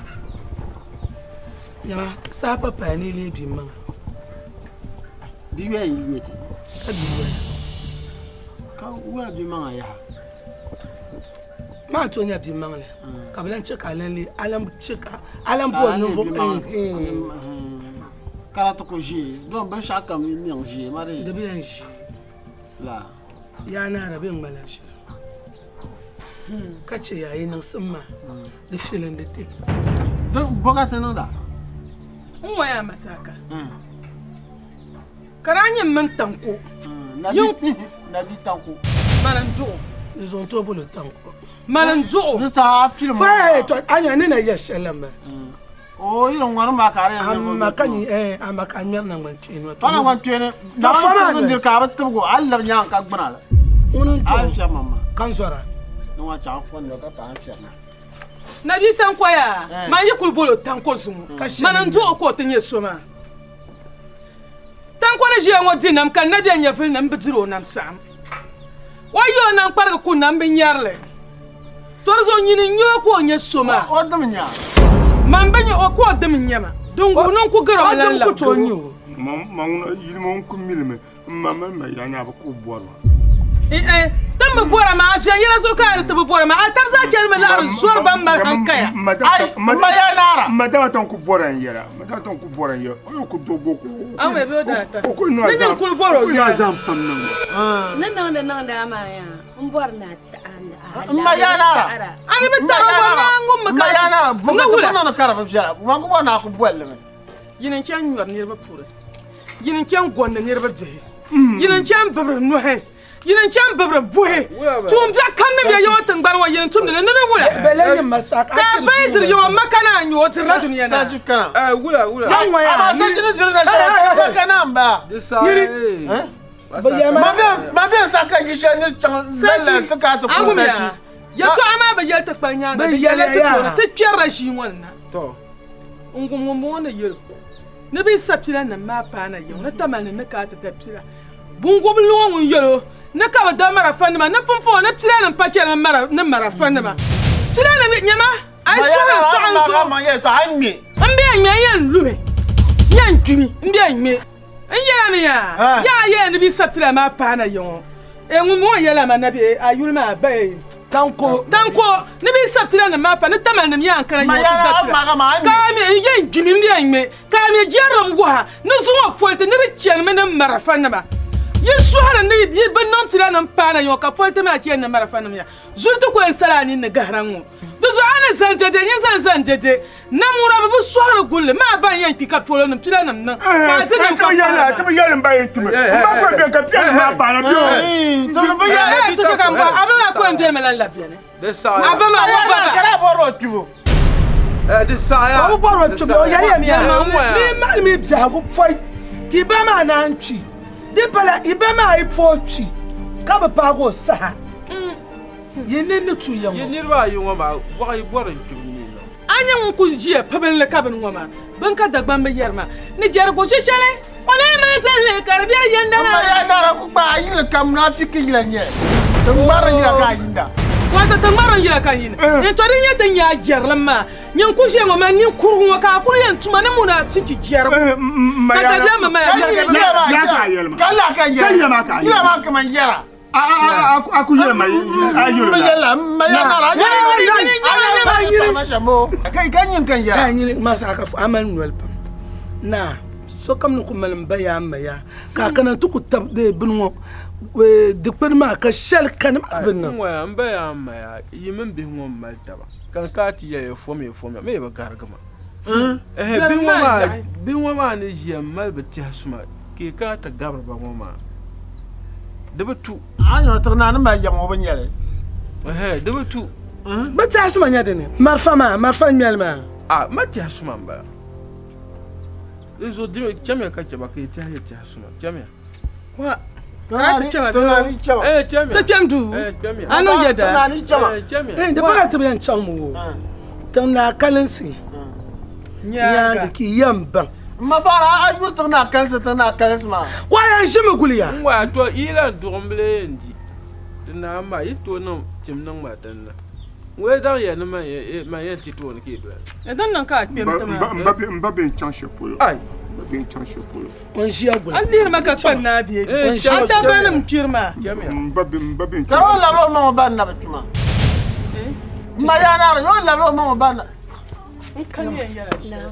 Nyama saha pa paya ni yi leei bia maŋa. Di yuya yi nyɛ ti. Ka bia waya. Ka waya bia maŋa yaha. Maa to nya bia maŋli ka bi lan chɛ ka a lan leei a lan chɛ ka a lan bɔri ninvuɣ Ka di ti ku ʒee don binshɛɣu kam yi niŋ ʒee ma di. Di bi yɛn ʒee. La. Yaa naa di bi yɛn ŋmanila ʒiri. Ka chɛ yaa yi niŋsim maa di filindi ti. Di bɔ ka ti niŋda? N ŋɔ yaa masaka. Ka daa nyɛ m mini Tanko. Nabi Tanko. Mani n-duɣu. Di zaŋ tooi boli o Tanko. Mani n-duɣu. Di saha a filim. Fɔɛ to a nya ni na yɛ shɛli la m-bala. O yiri ŋɔrim maa ka a di yɛn niŋ Ama ka nyi eh ama ka a ŋmɛri naŋgban kpeeni maa. Pa naŋgban kpeeni. To fɔ maa Naawuni niri ka a bi tibigi o a labi nyaaŋa ka gbuna li. Ŋuni n-tuɣi A fiɛbi ma maa. Ka n zɔra. Ni ŋɔ chaŋ fɔndi o ka paai n fiɛbi ma. Nabi Tanko yaa, man yi kuli boli o Tanko zuŋɔ, mani n-duɣi o ka o ti nyɛ so maa. Tanko ni ʒiya ŋɔ di nam ka n na be nyɛvili ni m bi diri o nam saɣim. O yi o naŋkparigi ku na m bi nyari li. To di zuɣu nyini n-nyɛ o ka o nyɛ so maa. O dim n-nya. Man bi nya o ka o dim n-nya ma. Din guhi ni n ku gari o lan O dim ku tooi nya o. Ma ŋuna yili ŋɔ n-ku milimi. M ma mini ma ya nya bi ku bɔri ma. Eh, ti mi bɔra maa, a viɛnyɛla zuɣu ka a ni ti bi bɔra maa. A tab zaa chani mi laɣiri zɔri ban mali hankaya. Ai, m ma ya naara. M ma dama ti n ku bɔra n yɛra. M ma dama ti n ku bɔra n yɛra. O yi ku do go ku. A mi bɛ o daa ta. O ku nɔhi Ni zaŋ nyin kuli bɔri o o ku nɔhi yɛla. zaŋ pam niŋ ma. Ni niŋdi niŋdi a maa yaa, m bɔri ni a taɣi M ma ya naara. A mi bi taɣi o naa ŋun mi M ma ka ya naara. Ni Buka ti wula. ku niŋdi ka di bi viɛla. Man ku bɔri ni a ku boli li mi. Yini n-chani nyɔri niriba puri. Yini n-chani gɔndi niriba bihi. Yini n-chani bibiri nuhi. Yini n-chani bibiri buhi. Tuumbiɛɣu kam ni be yiŋɔ tiŋgbani ŋɔ, yini n-tumdi li ni di wula. Ka a ba yi diri yiŋɔ, ma ka naan nyɛ o dirila dunia naa. Sachi, yɛtɔɣa maa bi yɛli ti kpali nyaaŋa, di yɛlila ti tooni, ti kpɛrila ʒii ŋɔ ni na. N-gum ŋumbɔŋɔ ni yɛl o ni bɛ yi sa pilanim maa paana yiŋ ni Tamale ni ka a ti da pila. Bingobili ŋɔ ŋun yɛl o Ni ka bɛ da marafanima, ni pumpɔŋɔ ni pilanima pa chani ni marafanima. Pilanima, nyama, a yi suhiri saɣim zuɣu. M be ŋme, n yɛn lumi, n yɛn kpimi, m be ŋme. N yɛla mi yaa, yaa yɛla ni bɛ sa pila maa pahi na ya ŋɔ. E ŋun ŋɔ yɛla ma na bɛ a yuli maa ba e. Tanko. Tanko, ni bɛ sa pila nim maa pahi ni Tamale nim yaa n kana ya ŋɔ ti da pila. Ka a mi n yɛn kpimi, m be ŋme. Ka a mi jɛrilim wuha ni zuŋɔ politi ni di chanimi ni marafanima. Yi sɔhiri ni yi bi niŋ pilanim paana yɔŋɔ ka politi maa chani ni marafanim ya. Zuli ti ku yɛn sali a nini ni gahira ŋ-ŋɔ. Di zuɣu a ni zani dɛdɛ nyin zani zani dɛdɛ. Nam ŋuna bi bi sɔhiri gulli maa ban yɛn kpi ka polonim pilanim niŋ ka a di niŋ ka paai maa. Ti bi yɛli m ba yɛn kpimi. M ba kɔŋ beni ka pilanim maa paana bɛ o. Ɛɛ to chɛ ka m bɔhi a ba maa kɔŋ beni mi lan labi beni. Di saɣaya. A ba maa o ba ba. Ka daa bɔri o kpibu. Di saɣaya. O bi bɔri o kpibu o yɛliya mi ni maɣali mi biɛhigu pɔi ka i ba maa naan kpi di pala i ba maa yi pɔi kpi ka bi paagi o saha yi nini ni tu ya ŋɔ. Yi niriba ayi ŋɔ maa waɣa yi bɔri n kpibu mi niŋ. A nyɛ ŋun kuli ʒiya pibinli ka bini ŋɔ maa bini ka Dagbamba yɛri maa ni jɛrigu ʒi shɛli o lee mali zalli ka di biɛri yɛndana. M ma yaa naara ku gbaai a yili ka munafiki yila nyɛ tiŋgbariŋ yila ka a yinda. Wato tiŋgbariŋ yila ka n yinda. N to di nyɛ ti nya a jɛrilim maa nyin ku ʒiya ŋɔ maa ninkurugu ŋɔ ka a kuli yɛn tuma ni munafiki jɛrigu ka dabiɛm mi mali a jɛrigu. Ka lahi ka yɛra yila maa kaman yɛra. A ku yɛli ma a yuli la. Ma yaa naara a yɛra ka nyin ka yɛra. A nyini masa ka a mali noli pam naa sokam ni ku mali n ba yaa n ma yaa ka a kana ti ku tab bini ŋɔ dikpuni maa ka shɛli kani maa bi niŋ. N ŋɔya n ba yaa n ma yaa yi mini bihi ŋɔ m mali taba ka n kana ti yɛli ya fomiya fomiya mi bi garigi ma bihi ŋɔ maa ni ʒiya m mali bi tɛha suma ka yi kana ti gabiri ba ŋɔ maa di bi tu. A nyɔ tiɣi naa ni mali yɛm ŋɔ bi nyɛli. Di bi tu. Bi tɛha suma nyɛ dini marifa maa marifa ŋmɛli maa. A ma tɛha suma m bala. Di zuɣu dimi chamiya ka chɛ ba ka yi tɛhi yi tɛha suma chamiya. Ti kpɛm duu a niŋ yɛda. Di pa ka ti bi yɛn chaŋ mi o tiŋ naa kalinsi nyaangi ka yi yɛn baŋ. M ma baɣiri a yuri tiŋ naa kalinsi tiŋ naa kalinsi maa. Ka a yɛn ʒimi guli ya. N ŋɔya to yi lan duɣimbila yɛn di di naa maa yi tooi niŋ tim niŋ ma din ni. Ŋɔ daŋ ya ni man yɛn ti tooni ka yi doli. Din niŋ ka a kpɛm ti maa. M ba be n-chaŋ shɛli polo. M ba be n-chaŋ shɛli polo. O n ʒiya guli. A lihiri ma ka kpa naa bee? A dabanim kpiri maa. M ba be m ba be n-chaŋ. Ka o labiri o maŋ o ba nabi tuma. M ma yaa naara yo labiri o maŋ o ba na. N ka yɛn yɛla shɛli.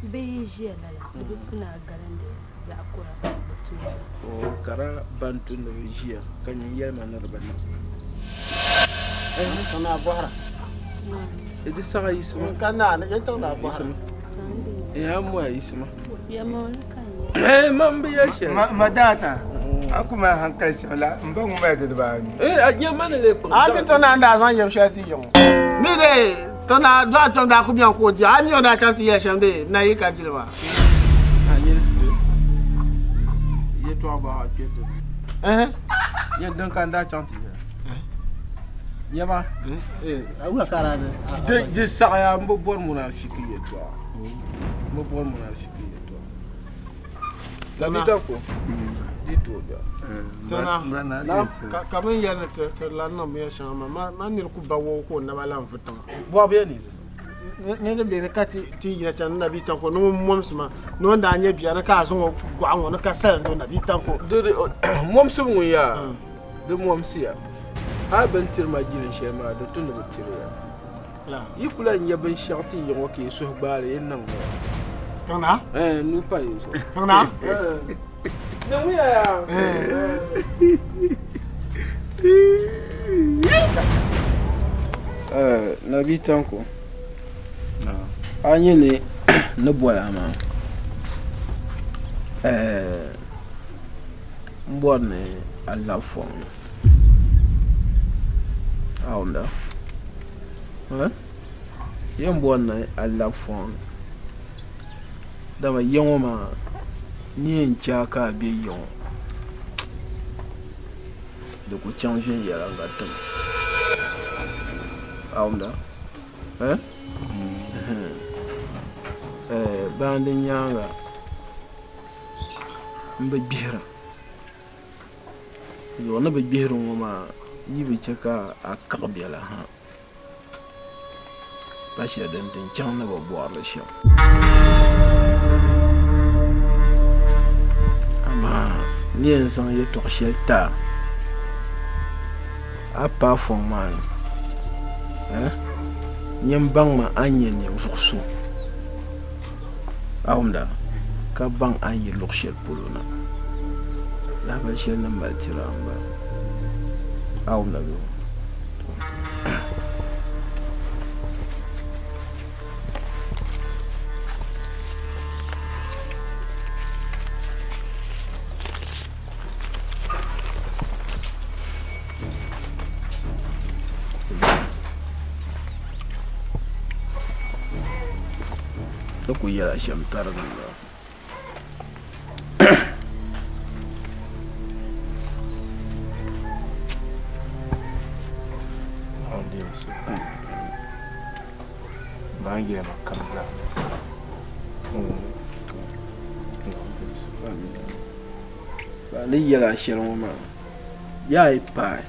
Bihi ʒiya lala di bi su ni a garindi zaɣ kura bi tuya. Kara ban tu ni bɛ ʒiya ka nyin yɛli ma ni di bi niŋ. Di saɣa yiɣisimi. Ya moya yiɣisimi. Man bi yɛli shɛli. Ma daata a ku mali hankali shɛm la n ba ŋun mali di dibaanu. A nyɛ ma ni lee kpuɣi. A mi ti naan daa zaŋ yɛm shɛli ti yiŋ mi dee ti naa dɔɣi kpɛm daa ku bɛni ka o di a mi o daa chaŋ ti yɛli shɛm dee na yi ka dili maa. A nyini yɛtɔɣa baɣa kpɛ ti. Nyɛ din ka n daa chaŋ ti yɛli. Nyɛma di saɣaya n bi bɔri munafiki yɛtɔɣa n bi bɔri munafiki yɛtɔɣa la bi da ko di tooi bɛ ka bin yɛli ni ti lan niŋ binyɛr shɛŋa maa ma niri ku ba wɔbu ka o naba lan vu tiŋa bɔɣu bɛ ni ni di beni ka ti yina chani nabi tanko ni ŋun momsi ma ni o ni daa nyɛ bia ni ka a zaŋ o gɔɣa ŋɔ ni ka salim do nabi tanko momsibu ŋun yaa Di momsiya. Hal bɛ ni tiri ma jilin shɛli maa, di tu ni bɛ tiri ya. Yi ku lan nya binshɛɣu ti yi ŋɔ ka yi suhu gbaai li, yi niŋ li. Tiŋnaa? Ɛɛn, nuu pa yi zuɣu. Tiŋnaa? Ɛɛn. Niŋmiya yaa. Ɛɛn, Nabi Tanko, a nya ni ni boli a maa, ɛɛn. M bɔri ni a labi fɔŋ ni. A wumda? Yɛn bɔri ni a labi fɔŋ ni dama ya ŋɔ maa ni yɛn chɛ a ka a be ya ŋɔ di ku chaŋ viɛnyɛliŋga ti ma. A wumda? Bayan din nyaaŋa. M bi gbihira. Zuɣu ni bi gbihiri ŋɔ maa yi bi chɛ ka a kaɣi biɛla ha, pa shɛli din ti chaŋ ni bi bɔri li shɛm. Amaa n ni yɛn zaŋ yɛtɔɣ shɛli ti a, a paai fɔŋ maa ni, nyin baŋmi a ni nyɛ ninvuɣ so. A wumda ka baŋ a ni yi luɣ shɛli polo na. Lahibali shɛli ni mali tiri a m-bala. A wumda bee? Ti ku yɛla shɛm tarigi m-bala. Ni yɛl a shɛli ŋɔ maa, yaa yi paai,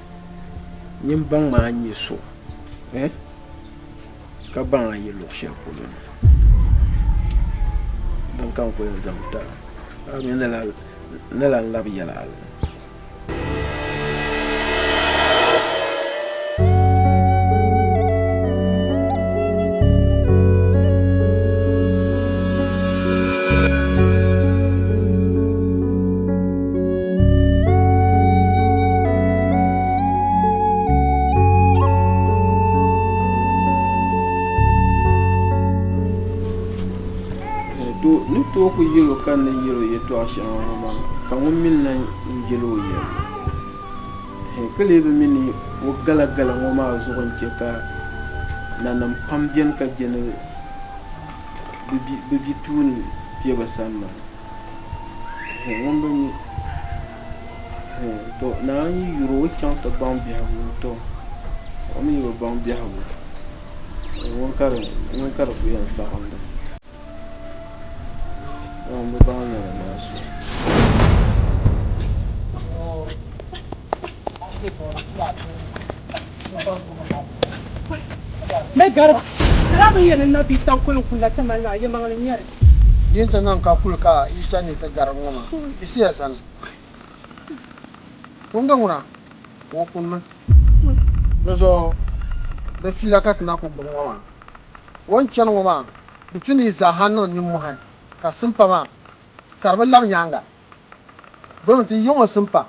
nyin baŋmi a ni nyɛ so, eh? Ka baŋ a yi luɣ shɛli polo na. Din ka n ku yɛn zaŋ ti a, a mi ni lan labi yɛl a li. Ni tooi ku yɛl o ka n ni yɛl o yɛtɔɣ shɛŋa ŋɔ maa, ka ŋun mi lan jɛl o yɛligu. Ka lee bi mi ni o galagala ŋɔ maa zuɣu n-chɛ ka nanim pam beni ka je ni bɛ bi tuuni kpe bɛ sani maa. Ŋun bi mi, tɔ! Naa yi yuri o chaŋ ti baŋ biɛhigu, tɔ! O mi yi bi baŋ biɛhigu, ŋun ka di kul yɛn saɣindi. Ŋun bi baŋ nɛma maa so. Bɛ gari ba bi yɛn ni nabiita n-kuli n-kuli la ti mali maa, yɛlimaŋli n-nyɛ li. Di ni ti niŋ ka kuli ka yi chani ti gari ŋɔ maa, yi siya sani. Ŋun ŋuna, ka o kunimi. Di zuɣu di fiila ka ti na ku gbubi ŋɔ maa. O ni chani ŋɔ maa, di tu ni yi zaaha niŋ nimmohi ka simpa maa ka di bi labi nyaaŋa. Domi ti yi ŋɔ simpa,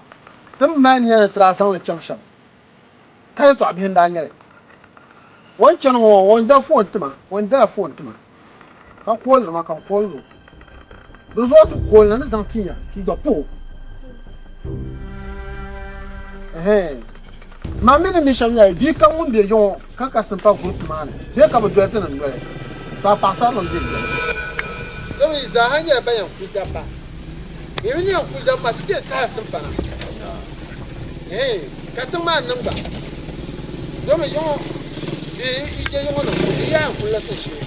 ti ni mali nia ni ti daa zaŋ li chaŋ shɛm, ka yɛtɔɣ bihi n-daa nyɛ li. O ni chani ŋɔ, o ni da foon ti ma, o ni dala foon ti ma, ka kooliri ma ka n kooliri o. Di zuɣu ti kooli na ni zaŋ ti nya ka yi gba puhi o. Ɛhɛn. Man mi ni mi shɛm nyɛla, bia kam ŋun be yiŋ ŋɔ ka ka simpa group maa ni bee ka bi doli ti ni noli, to a paɣisarili m-be n-doli. Dama yi zaaha nyɛla ban yɛn kuli dabba. Yi mi ni yɛn kuli dabba maa, ti ti yɛn tahila simpa na. Ɛhɛn, ka tiŋ maa niŋ gba. Domi yiŋ ŋɔ bee yi je yiŋ ŋɔ ni kuli, di yaa yɛn kulila tin shee.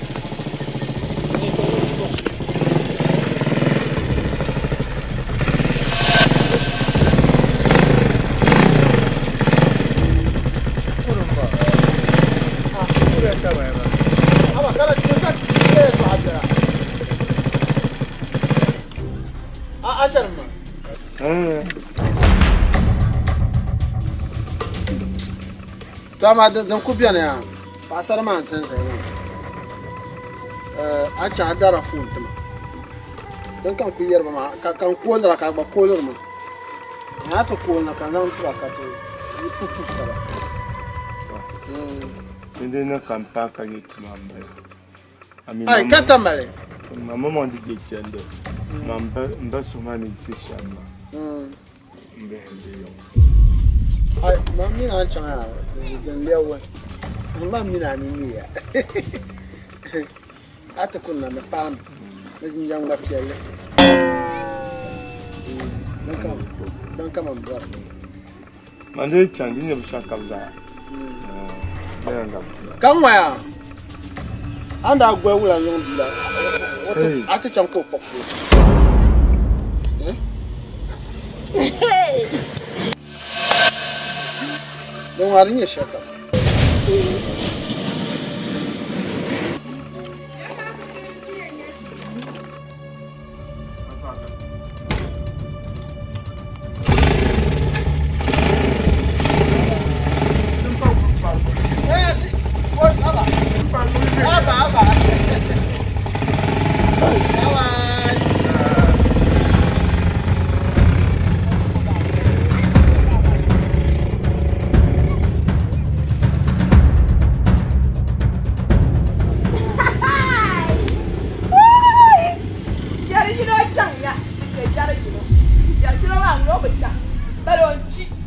To amaa din ku beni yaa paɣasara maa n zanzaya maa a chaŋ a darila foon tima din ka n ku yɛri ba maa ka n koolira ka a gba kooliri ma n yaa ti koolina ka n zaŋ tiba ka ti yi puhi puhi taba. Di di niŋ ka n paai ka nyɛ tuma m bala. Ai ka tamali. Ma maŋ di je chandi ma m ba suhu maa ni yiɣisi shɛm maa. M bihi n-be yiŋ. Ai, ma mini a ni chaŋ yaa din lɛbi n gba mini a nini ya. A ti kuni na ni paami ni jinjam ŋma piɛlli. Din ka man bɔri. Man dii chaŋ di nyɛ binshɛɣu kam zaa. Ka ŋmaya a ni daa goli wula yiŋ bia la a ti chaŋ ka o kpuɣi puli. Din ŋɔ a di nyɛ shɛli kam. Yɛri yino chaŋ ya, di chɛ yɛri yino. Yɛri yino maa ŋun o bi chaŋ, bala o ni kpi.